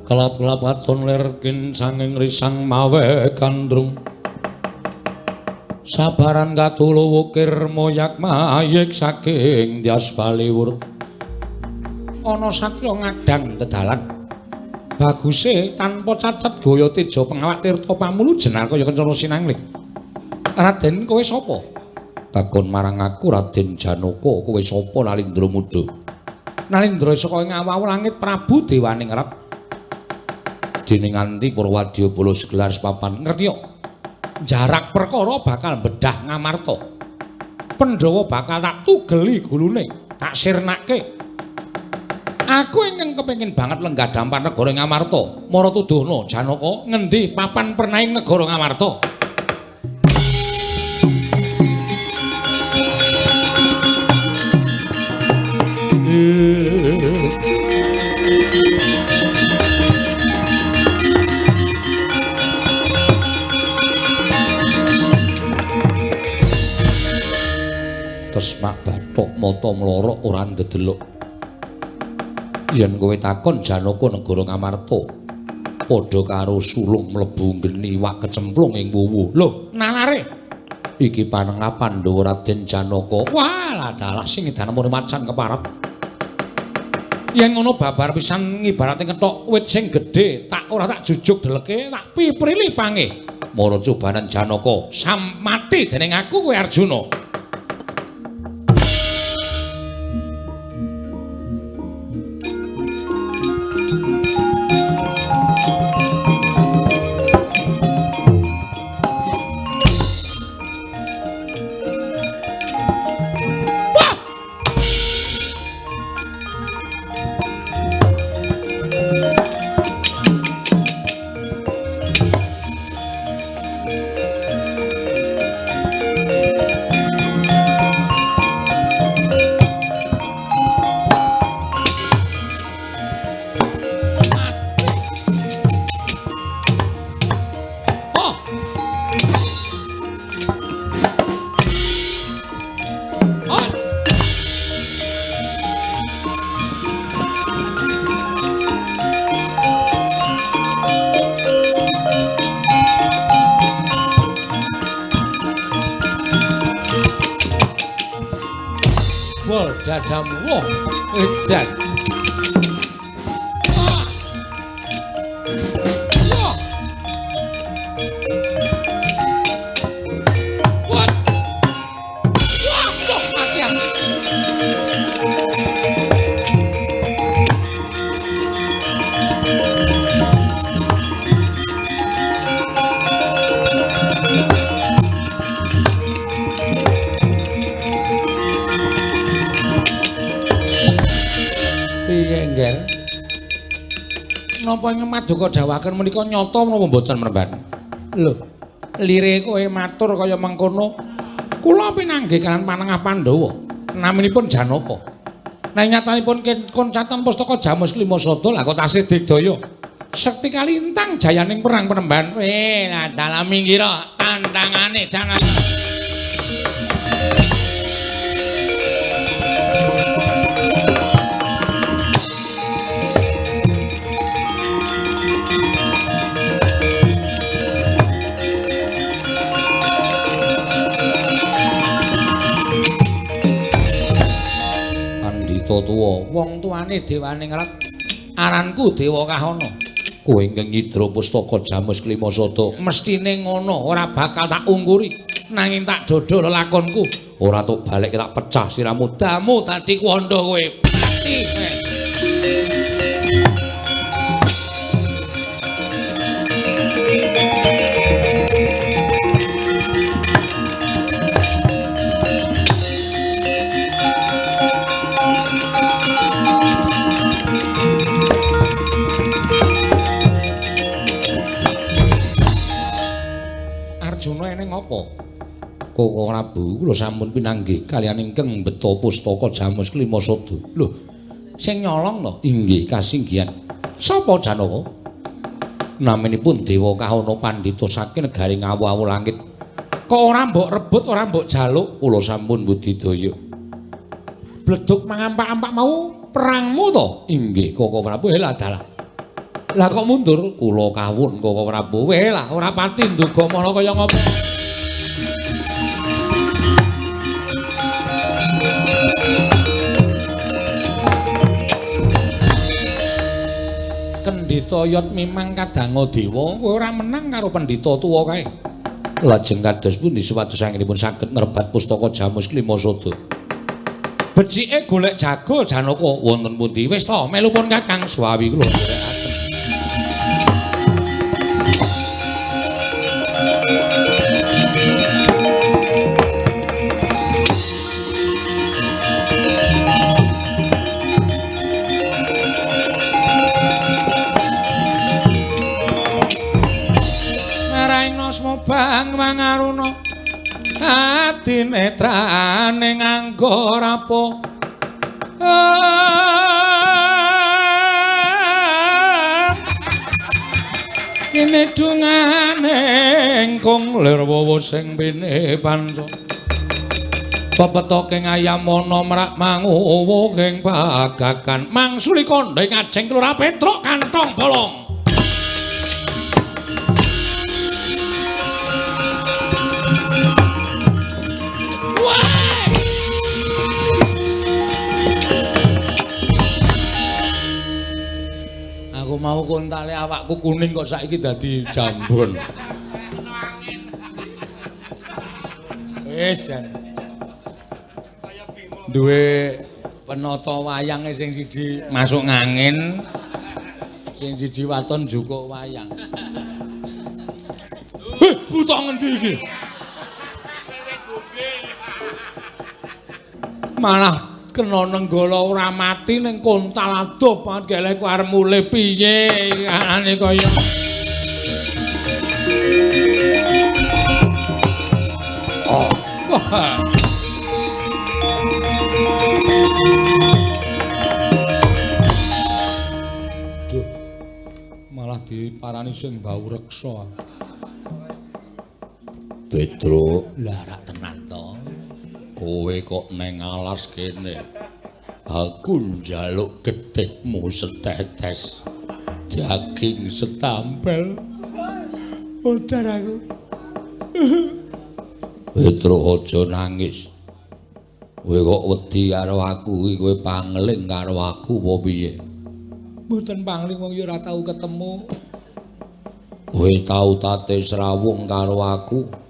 kelap-kelap waton lir kinsanging risang mawe gandrung. Sabaran katulo wukir moyak mayik saking Dyas Baliwur. Ana satriya ngadang tedalan. Baguse tanpa cacat gaya teja pengawak tirta pamulu jenar kaya kencana sinangling. Raden kowe sapa? Takon marang aku Raden Janaka, kowe sapa Nalindra muda? Nalindra saka ing awawu langit Prabu Dewaningrat. Dene nganti Purwadyabala segelar sepapan. Ngerti yo? Jarak perkara bakal bedah Ngamarta. Pandhawa bakal tak tugeli gulune, tak sirnake. Aku ingkang kepengin banget lenggah dampar negara Ngamarta. Mara tuduhna Janaka ngendi papan pernaing negara Ngamarta? Tresmak bathok mata mlorok ora ndedelok. Yen kowe takon Janaka negara Ngamarta padha karo sulung mlebu geni wak kecemplung ing wuwu. Lho, nalare iki panengah Pandhawa Raden Janaka. Wah, lah dalah sing edan macan keparep. Yen ngono babar pisan ngibarate ngethok wit sing gedhe, tak ora tak jujuk deleke, tak piprili pange. Mara cobanan Janaka, samati dening aku kowe Arjuna. Dadamu wah edan. Wah. Wah. Wah, kok mati aku. Napa ing maduka dawuhaken menika nyata menapa mboten Mremban? Lho, lire kowe matur kaya mengkono. Kula pinanggih kaliyan panengah Pandhawa, naminipun Janaka. Nek nyatanipun koncatan pustaka Jamus Klima Sada lah kok tasih digdaya. Sekti kalintang jayaning perang Penemban. Weh, lah dalam minggira tandangane Janaka. Tuwa, wong tuane Dewaningrat, aranku Dewa Kahana. Kowe ingkang nyidra pustaka Jamus Klima Sada, mestine ngono, ora bakal tak ungkuri, nanging tak dodol lelakonku. Ora tok balik tak pecah siramu, damu dadi kuwanda kowe. Mati. Arjuna eneng apa? Koko Prabu kula sampun pinanggih kaliyan ingkang mbeta pustaka Jamus Klima Sada. Lho, sing nyolong to? Inggih kasinggihan. Sapa Janaka? Naminipun Dewa Kahana pandhita saking negari Ngawu-awu langit. Kok ora mbok rebut, ora mbok jaluk? Kula sampun budidaya. Bleduk mangampak-ampak mau perangmu to? Inggih Koko Prabu. Lah dalah. Lah kok mundur? Kula kawun Koko Prabu. Weh lah ora pati nduga mala kaya ngopo. Pendhita yot mimang kadanga dewa, kowe ora menang karo pendhita tuwa kae. Lajeng kados pundi supados anggenipun saged ngrebat pustaka Jamus Klima Sada? Becike golek jago Janaka wonten pundi? Wis to, melu pun Kakang Swawi kula nderekaken. Bang mangaruna adinetrane nganggo rapo kene dungane ingkung lir wowo sing pine panca pepetoke ngayamana mrak manguwuh ing pagagan mangsuli kandha ing ajeng Kelurahan Petruk kantong bolong. Aku mau kontale awakku kuning kok saiki dadi jambon. Wis. Duwe penata wayang sing siji masuk ngangin, sing siji waton jukuk wayang. Heh, buta ngendi iki? Malah kena nenggala ora mati ning kontal adoh banget gelek ku arep mulih piye anane kaya. Oh, wah. Duh. Malah diparani sing bau reksa. Petruk, lah rak tenan to. Kowe kok neng alas kene. Aku njaluk getihmu setetes, daging setampel. Modar aku. Petruk aja nangis. Kowe kok wedi karo aku iki, kowe pangling karo aku apa piye? Mboten pangling wong ya ora tau ketemu. Kowe tau tate srawung karo aku.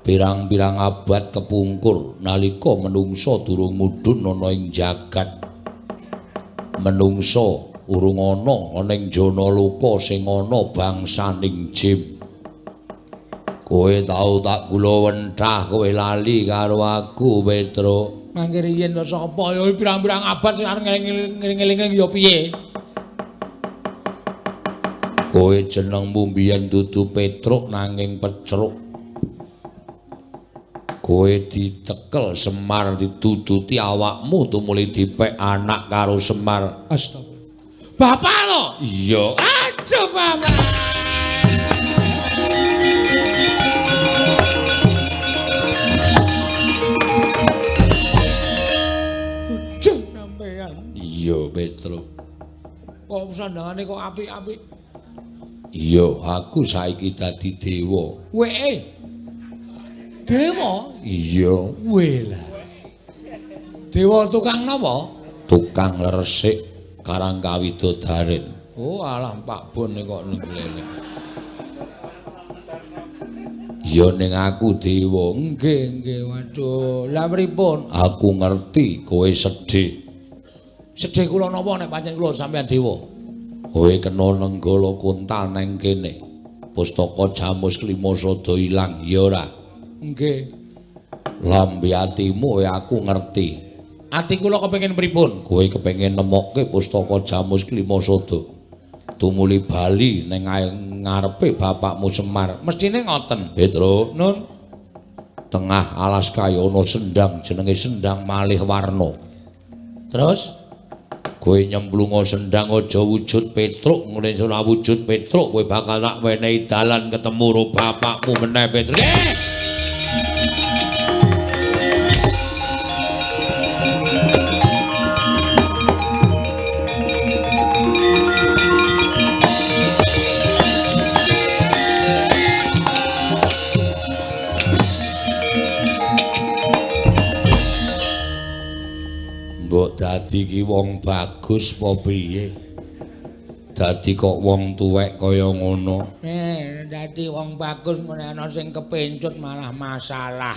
Pirang-pirang abad kepungkur nalika menungsa durung mudhun ana ing jagat. Menungsa urung ana ana ing Janaloka sing ana bangsaning jim. Kowe tau tak kula wentah, kowe lali karo aku, Petruk. Mangke riyen lho sapa ya pirang-pirang abad sing arep ngeling-eling ya piye? Kowe jenengmu mbiyen dudu Petruk nanging Pecruk. Kowe ditekel Semar, ditututi awakmu tumuli dipek anak karo Semar. Astagfirullah. Bapak lho? Iya. Aduh, Bapak. Aduh, sampean. Iya, Petruk. Kok sandangane kok apik-apik? Iya, aku saiki dadi dewa. Weke. Dewa? Iya. Wela. Dewa tukang napa? Tukang resik karang kawidodaren. Oh, alah Pak Bon kok nglelek. Ya ning aku dewa. Nggih, nggih. Waduh, lah pripun? Aku ngerti kowe sedih. Sedih kula napa nek pancen kula sampeyan dewa? Kowe kena nenggala kontal nang kene. Pustaka Jamus Klima Sada ilang, ya ora? Nggih. Lambe atimu aku ngerti. Ati kula kepengin pripun? Kowe kepengin nemokke pustaka Jamus Klima Sada. Tumuli bali ning ngarepe bapakmu Semar. Mestine ngoten. Petruk, Nun. Tengah alas kaya ana sendang jenenge Sendang Malih Warna. Terus kowe nyemplunga sendang aja wujud Petruk, ngene ora wujud Petruk kowe bakal tak wenehi dalan ketemu karo bapakmu meneh Petruk. Mbok dadi ki wong bagus apa piye? Dadi kok wong tuwek kaya ngono. Dadi wong bagus ngene ana sing kepencut malah masalah.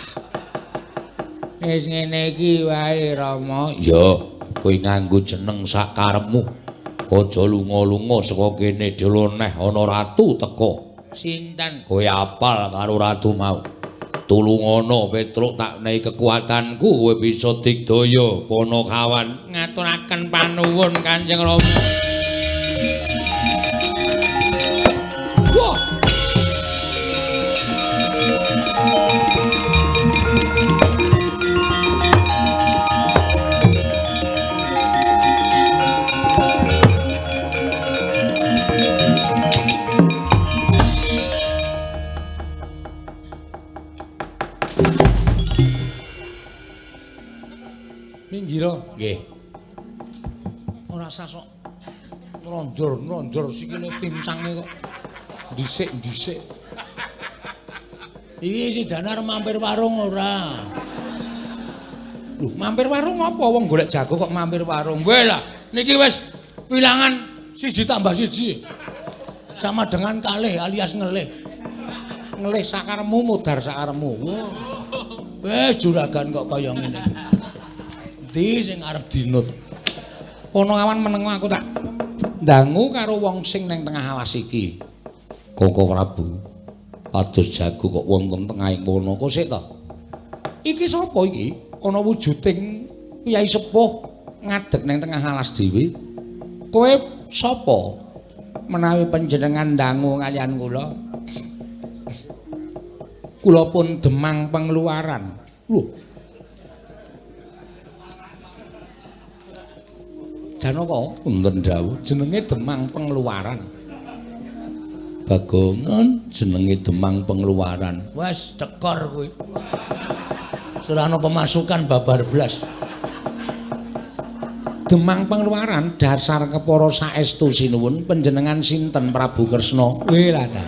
Wis ngene iki wae Rama. Ya, kowe nganggo jeneng sakarepmu. Aja lunga-lunga saka kene dhewe neh ana ratu teka. Sinten? Kowe apal karo ratu mau. Tulungono Petruk tak nehi kekuatanku kowe bisa digdaya Panakawan. Ngaturaken panuwun Kanjeng Rama. Wah. Minggiro. Nggih. Ora usah sok nronjor-nronjor sikile pincange kok dhisik-dhisik. Iki si Danar mampir warung ora? Lho, mampir warung apa wong golek jago kok mampir warung? Weh lah, niki wis wilangan 1 tambah 1. Sama dengan kalih alias ngelih. Ngelih sakaremu mudhar sakaremu. Wis juragan kok kaya ngene. Endi sing arep dinut? Panakawan meneng aku tak ndangu karo wong sing neng tengah alas iki. Koko Prabu, pados jago kok wonten tengahing wana kok sik to? Iki sapa iki? Ana wujuding piyai sepuh ngadeg neng tengah alas dhewe. Kowe sapa? Menawi panjenengan ndangu kaliyan kula. Kula pun Demang Pengluaran. Lho. Janaka wonten dawuh jenenge Demang Pengluaran. Bagongan jenenge Demang Pengluaran. Wes tekor kuwi. Surana pemasukan babar blas. Demang Pengluaran dasar kepara saestu sinuwun panjenengan sinten Prabu Kresna? Weh lah ta.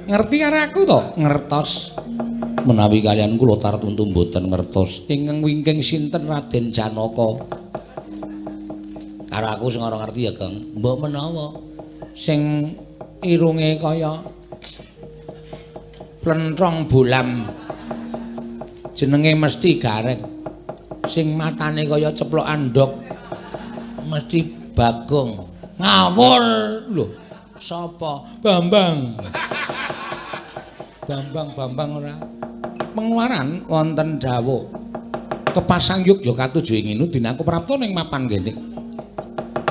Ngerti karo aku to? Ngertos. Menawi kaliyan kula tartuntu mboten ngertos. Ingkang wingking sinten Raden Janaka? Karo aku sing ora ngerti ya, Kang. Mbok menawa sing irunge kaya plentrong bolam. Jenenge mesti Gareng. Sing matane kaya ceplokan ndok mesti Bagong. Ngawur lho. Sapa? Bambang. Bambang Bambang ora. Pengeluaran wonten dawuh. Kepasang yuk ya katuju ing inu dinaku prapta ning mapan kene.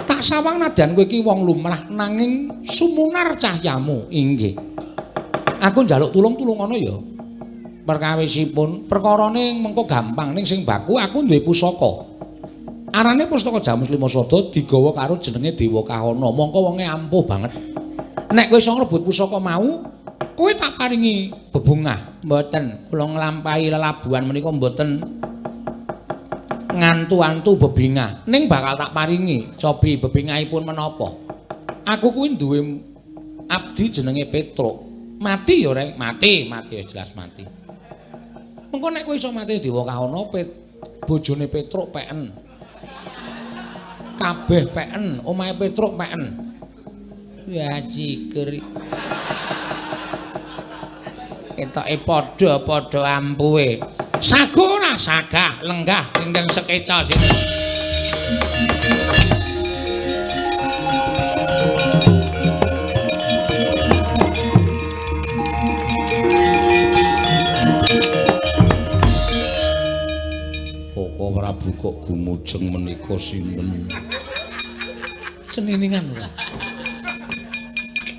Tak sawang nadyan kowe iki wong lumrah nanging sumunar cahyamu inggih. Aku njaluk tulung-tulungono ya. Perkawisipun perkarane mengko gampang ning sing baku aku duwe pusaka. Arane Pustaka Jamus Lima Sada digawa karo jenenge Dewa Kahana. Mongko wonge ampuh banget. Nek kowe iso ngrebut pusaka mau, kowe tak paringi bebungah. Mboten, kula nglampahi lelabuhan menika mboten ngantu-antu bebingah. Ning bakal tak paringi cobi bebingahipun menapa. Aku kuwi duwe abdi jenenge Petruk. Mati ya, Reng? Mati, mati wis jelas mati. Mengko nek kowe iso mati Dewa Kahana, bojone Petruk peken. Kabeh peken, omahe Petruk peken. Ya jiger. Ketoke padha-padha ampuhe. Sago ora sagah lenggah ingkang sekeca sini. Koko Prabu kok gumujeng menika sinten? Ceniningan ora.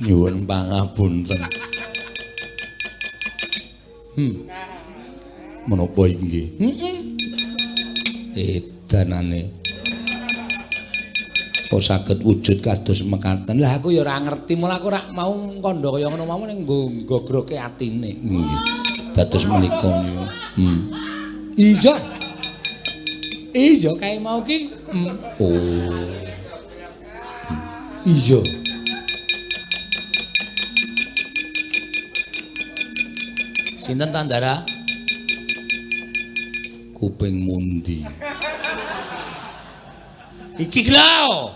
Nyuwun pangapunten. Menapa inggih? Heeh. Edanane. Kok saged wujud kados mekaten? Lah aku ya ora ngerti, mula aku ora mau kandha kaya ngono mau ning nggo ggroke atine. Nggih. Dados menika niku. Iya. Iya kae mau ki. Oh. Iya. Sinten Tandara? Kuping mundi. Iki lho.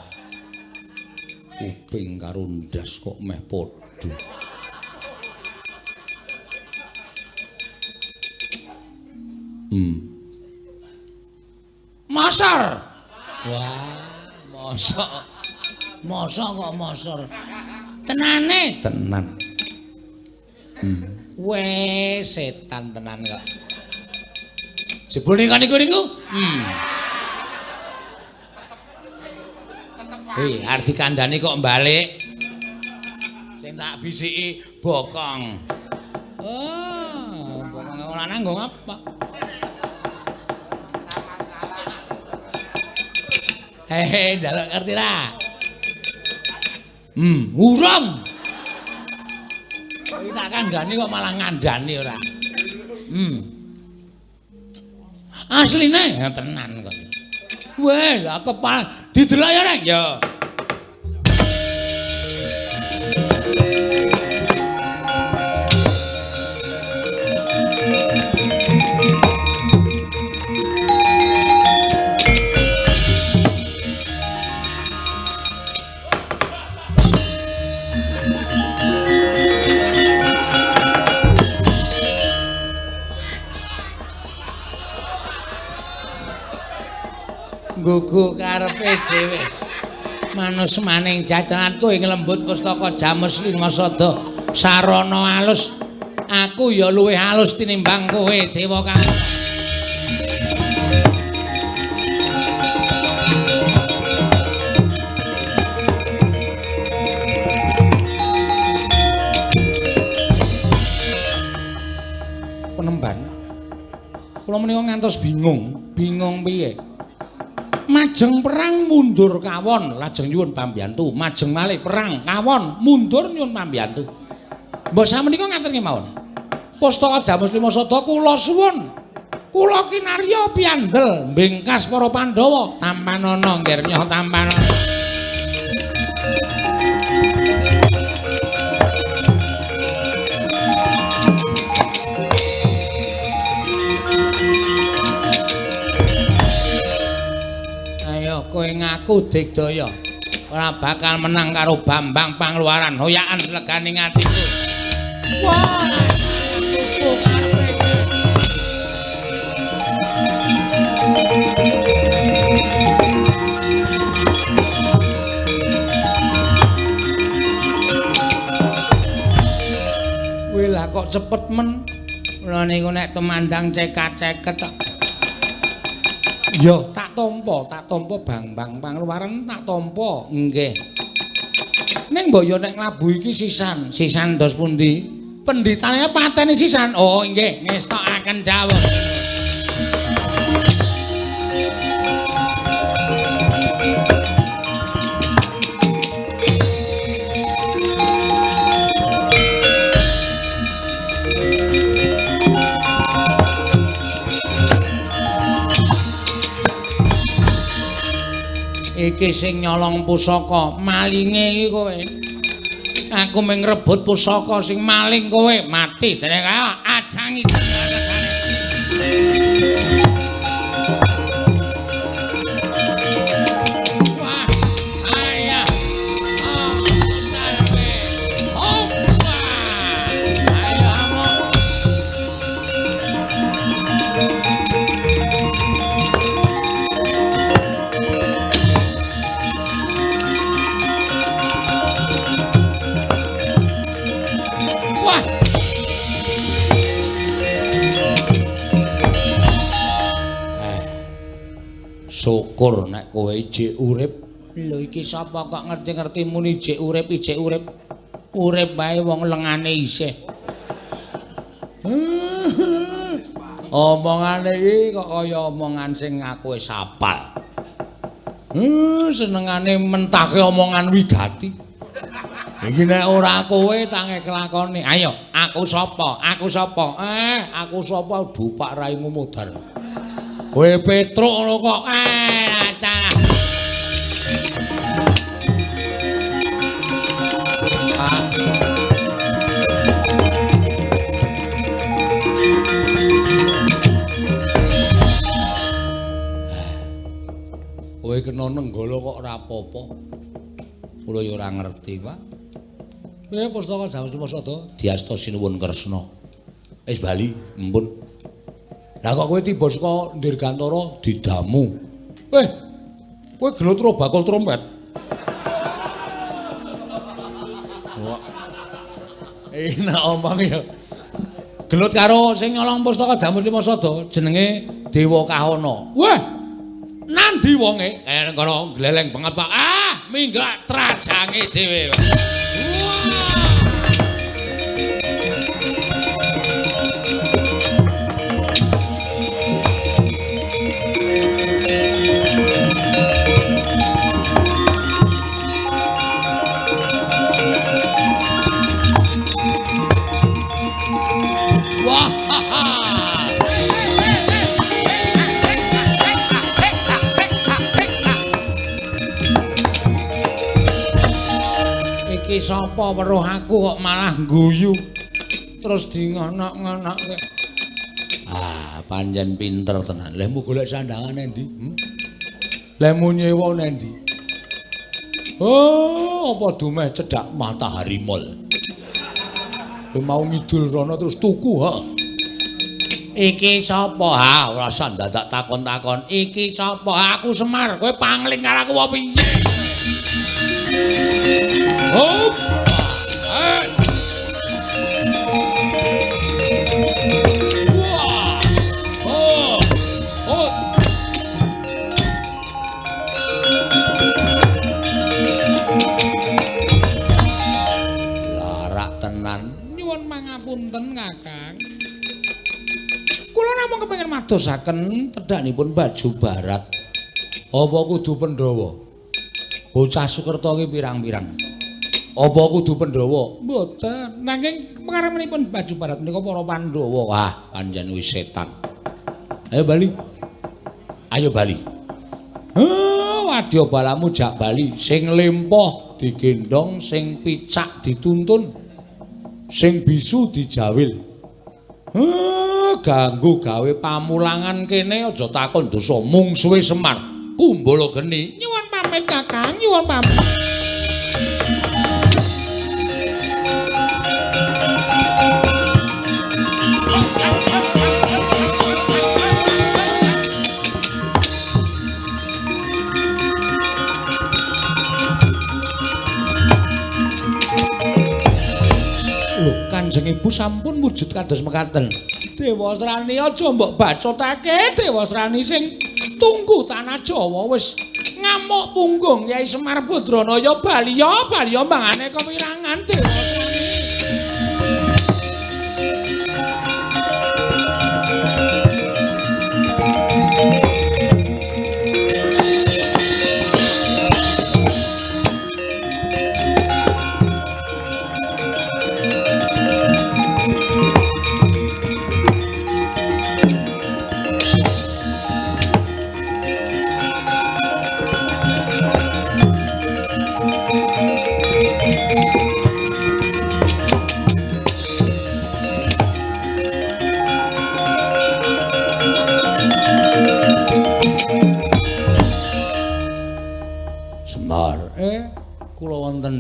Kuping karo ndas kok meh padha. Mosor. Wah, mosok. Mosok kok mosor. Tenane, tenan. Weh, setan tenan kok. Jebul niku niku. Hei, arep dikandani kok balik. Sing tak bisiki bokong. Oh, bokong lanang nggo ngapa? Hehe, njaluk ngerti ra? Urung. Iki tak kandhani kok malah ngandani ora. Asline ya tenan kok. Weh, lah kepala didelok ya, Rek? Ya. Gugu karepe dhewe. Manus maning jajananku ing lembut pustaka Jamus Lima Sada sarana alus. Aku ya luwih alus tinimbang kowe Dewa Kang. Penemban. Kula menika ngantos bingung, bingung piye? Majeng perang mundur kawon lajeng nyuwun pambiyantu, majeng malih perang kawon mundur nyuwun pambiyantu. Mbok samenika ngaten kemawon. Pustaka Jamus Lima Sada kula suwun. Kula kinarya piyandel mbingkas para Pandhawa tampanana ngger nyoh tampanana. Kowe ngaku digdaya ora bakal menang karo Bambang Pangluaran hoyakan legane atiku. Wah, karepe. Kowe lah kok cepet men. Kula niku nek tumandang cekat-ceket tok. Ya, tak tampa Bambang Pangluaran tak tampa. Nggih. Ning mbok ya nek nglabu iki sisan, sisan dos pundi? Pendhitane pateni sisan. Oh, nggih, ngestokaken dawuh. Iki sing nyolong pusaka malinge iki kowe. Aku mung ngrebut pusaka sing maling kowe mati dene kaya ajangi. Wah, ayah. Oh, tarpe. Opa. Ayo amok. Syukur nek kowe ijik urip. Lho iki sapa kok ngerti-ngerti muni ijik urip, ijik urip. Urip wae wong lengane isih. Omongane iki kok kaya omongan sing aku wis hafal. Senengane mentahke omongan wigati. Iki nek ora kowe tange kelakone. Ayo, aku sapa? Aku sapa? Aku sapa dupak raimu modar. Kowe Petruk ngono kok. Alah. Kowe kena nenggala kok ora apa-apa. Kula ya ora ngerti, Pak. Piye pustaka Jamus Lima Sada diasta Sinuwun Kresna. Wis bali, empun. Lah kok kowe tiba saka Dirgantara didamu. Kowe gelut ro bakul trompet. Wah. Enak omong ya. Gelut karo sing nyolong pustaka Jamus Lima Sada jenenge Dewa Kahana. Wah. Nandi wonge? Kono gleleng banget, Pak. Ah, minggah trajange dhewe. Wah. Iki sapa weruh aku kok malah guyu terus di ngono-ngonoke. Ah, pancen pinter tenan. Lehmu golek sandangan endi? Lehmu nyewa nendi? Oh, apa dumeh cedhak Matahari Mall. Kowe mau ngidul rono terus tuku, ha. Iki sapa? Ha, ora usah dadak takon-takon. Iki sapa? Aku Semar. Kowe pangling karo aku apa piye? Hop. Wah. Oh. Oh. Larak tenan. Nyuwun mangapunten, Kakang. Kula namung kepengin madosaken tedhanipun baju barat. Apa kudu Pandhawa? Bocah Sukerta ki pirang-pirang. Apa kudu Pandhawa? Mboten. Nanging pengaremanipun baju barat menika para Pandhawa. Wah, pancen wis setan. Ayo bali. Ayo bali. Wadya balamu jak bali, sing lempoh digendhong, sing picak dituntun, sing bisu dijawil. Ganggu gawe pamulangan kene aja takon dosa mungsuhe Semar. Kumbala geni. Nyuwun pamit Kakang, nyuwun pamit. Lho, Kanjeng Ibu sampun wujud kados mekaten. Dewasrani aja mbok bacotake, Dewasrani sing tunggu tanah Jawa wis ngamuk punggung Kyai Semar Badranaya baliya baliya mangane kewirangan Dewasrani.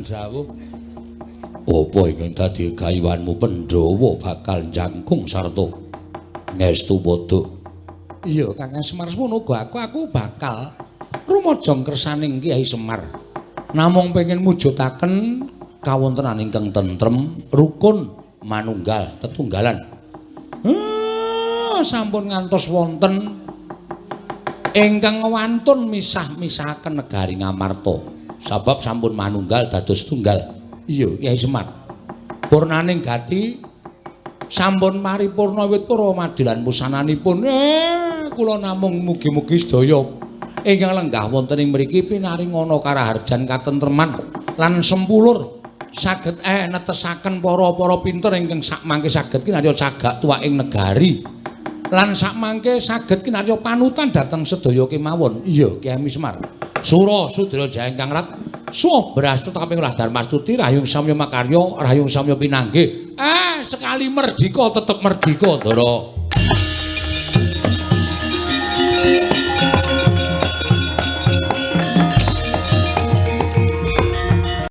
Dawuh apa ingkang dadi gayuhanmu Pandhawa bakal jangkung sarta ngestu padha. Iya Kakang Semar semono uga aku bakal rumajang kersaning Kyai Semar. Namung pengin mujudaken kawontenan ingkang tentrem, rukun, manunggal, tetunggalan. Sampun ngantos wonten ingkang wantun misah-misahaken negari Ngamarta. Sabab sampun manunggal dados tunggal. Iya, Kyai Semar. Purnaning gati sampun paripurna wit para madilan pusananipun. Kula namung mugi-mugi sedaya ingkang lenggah wonten ing mriki pinaringana karaharjan katentreman lan sempulur saged netesaken para-para pinter ingkang sakmangke saged kinarya cagak tuwaking negari. Lan sakmangke saged kinarya panutan dhateng sedaya kemawon. Iya, Kyai Semar. Sura Sudra Jaya ingkang rat suwa brastu kaping olah Darmastuti rahayung samya makarya rahayung samya pinanggih. Sekali merdika tetep merdika, Ndara.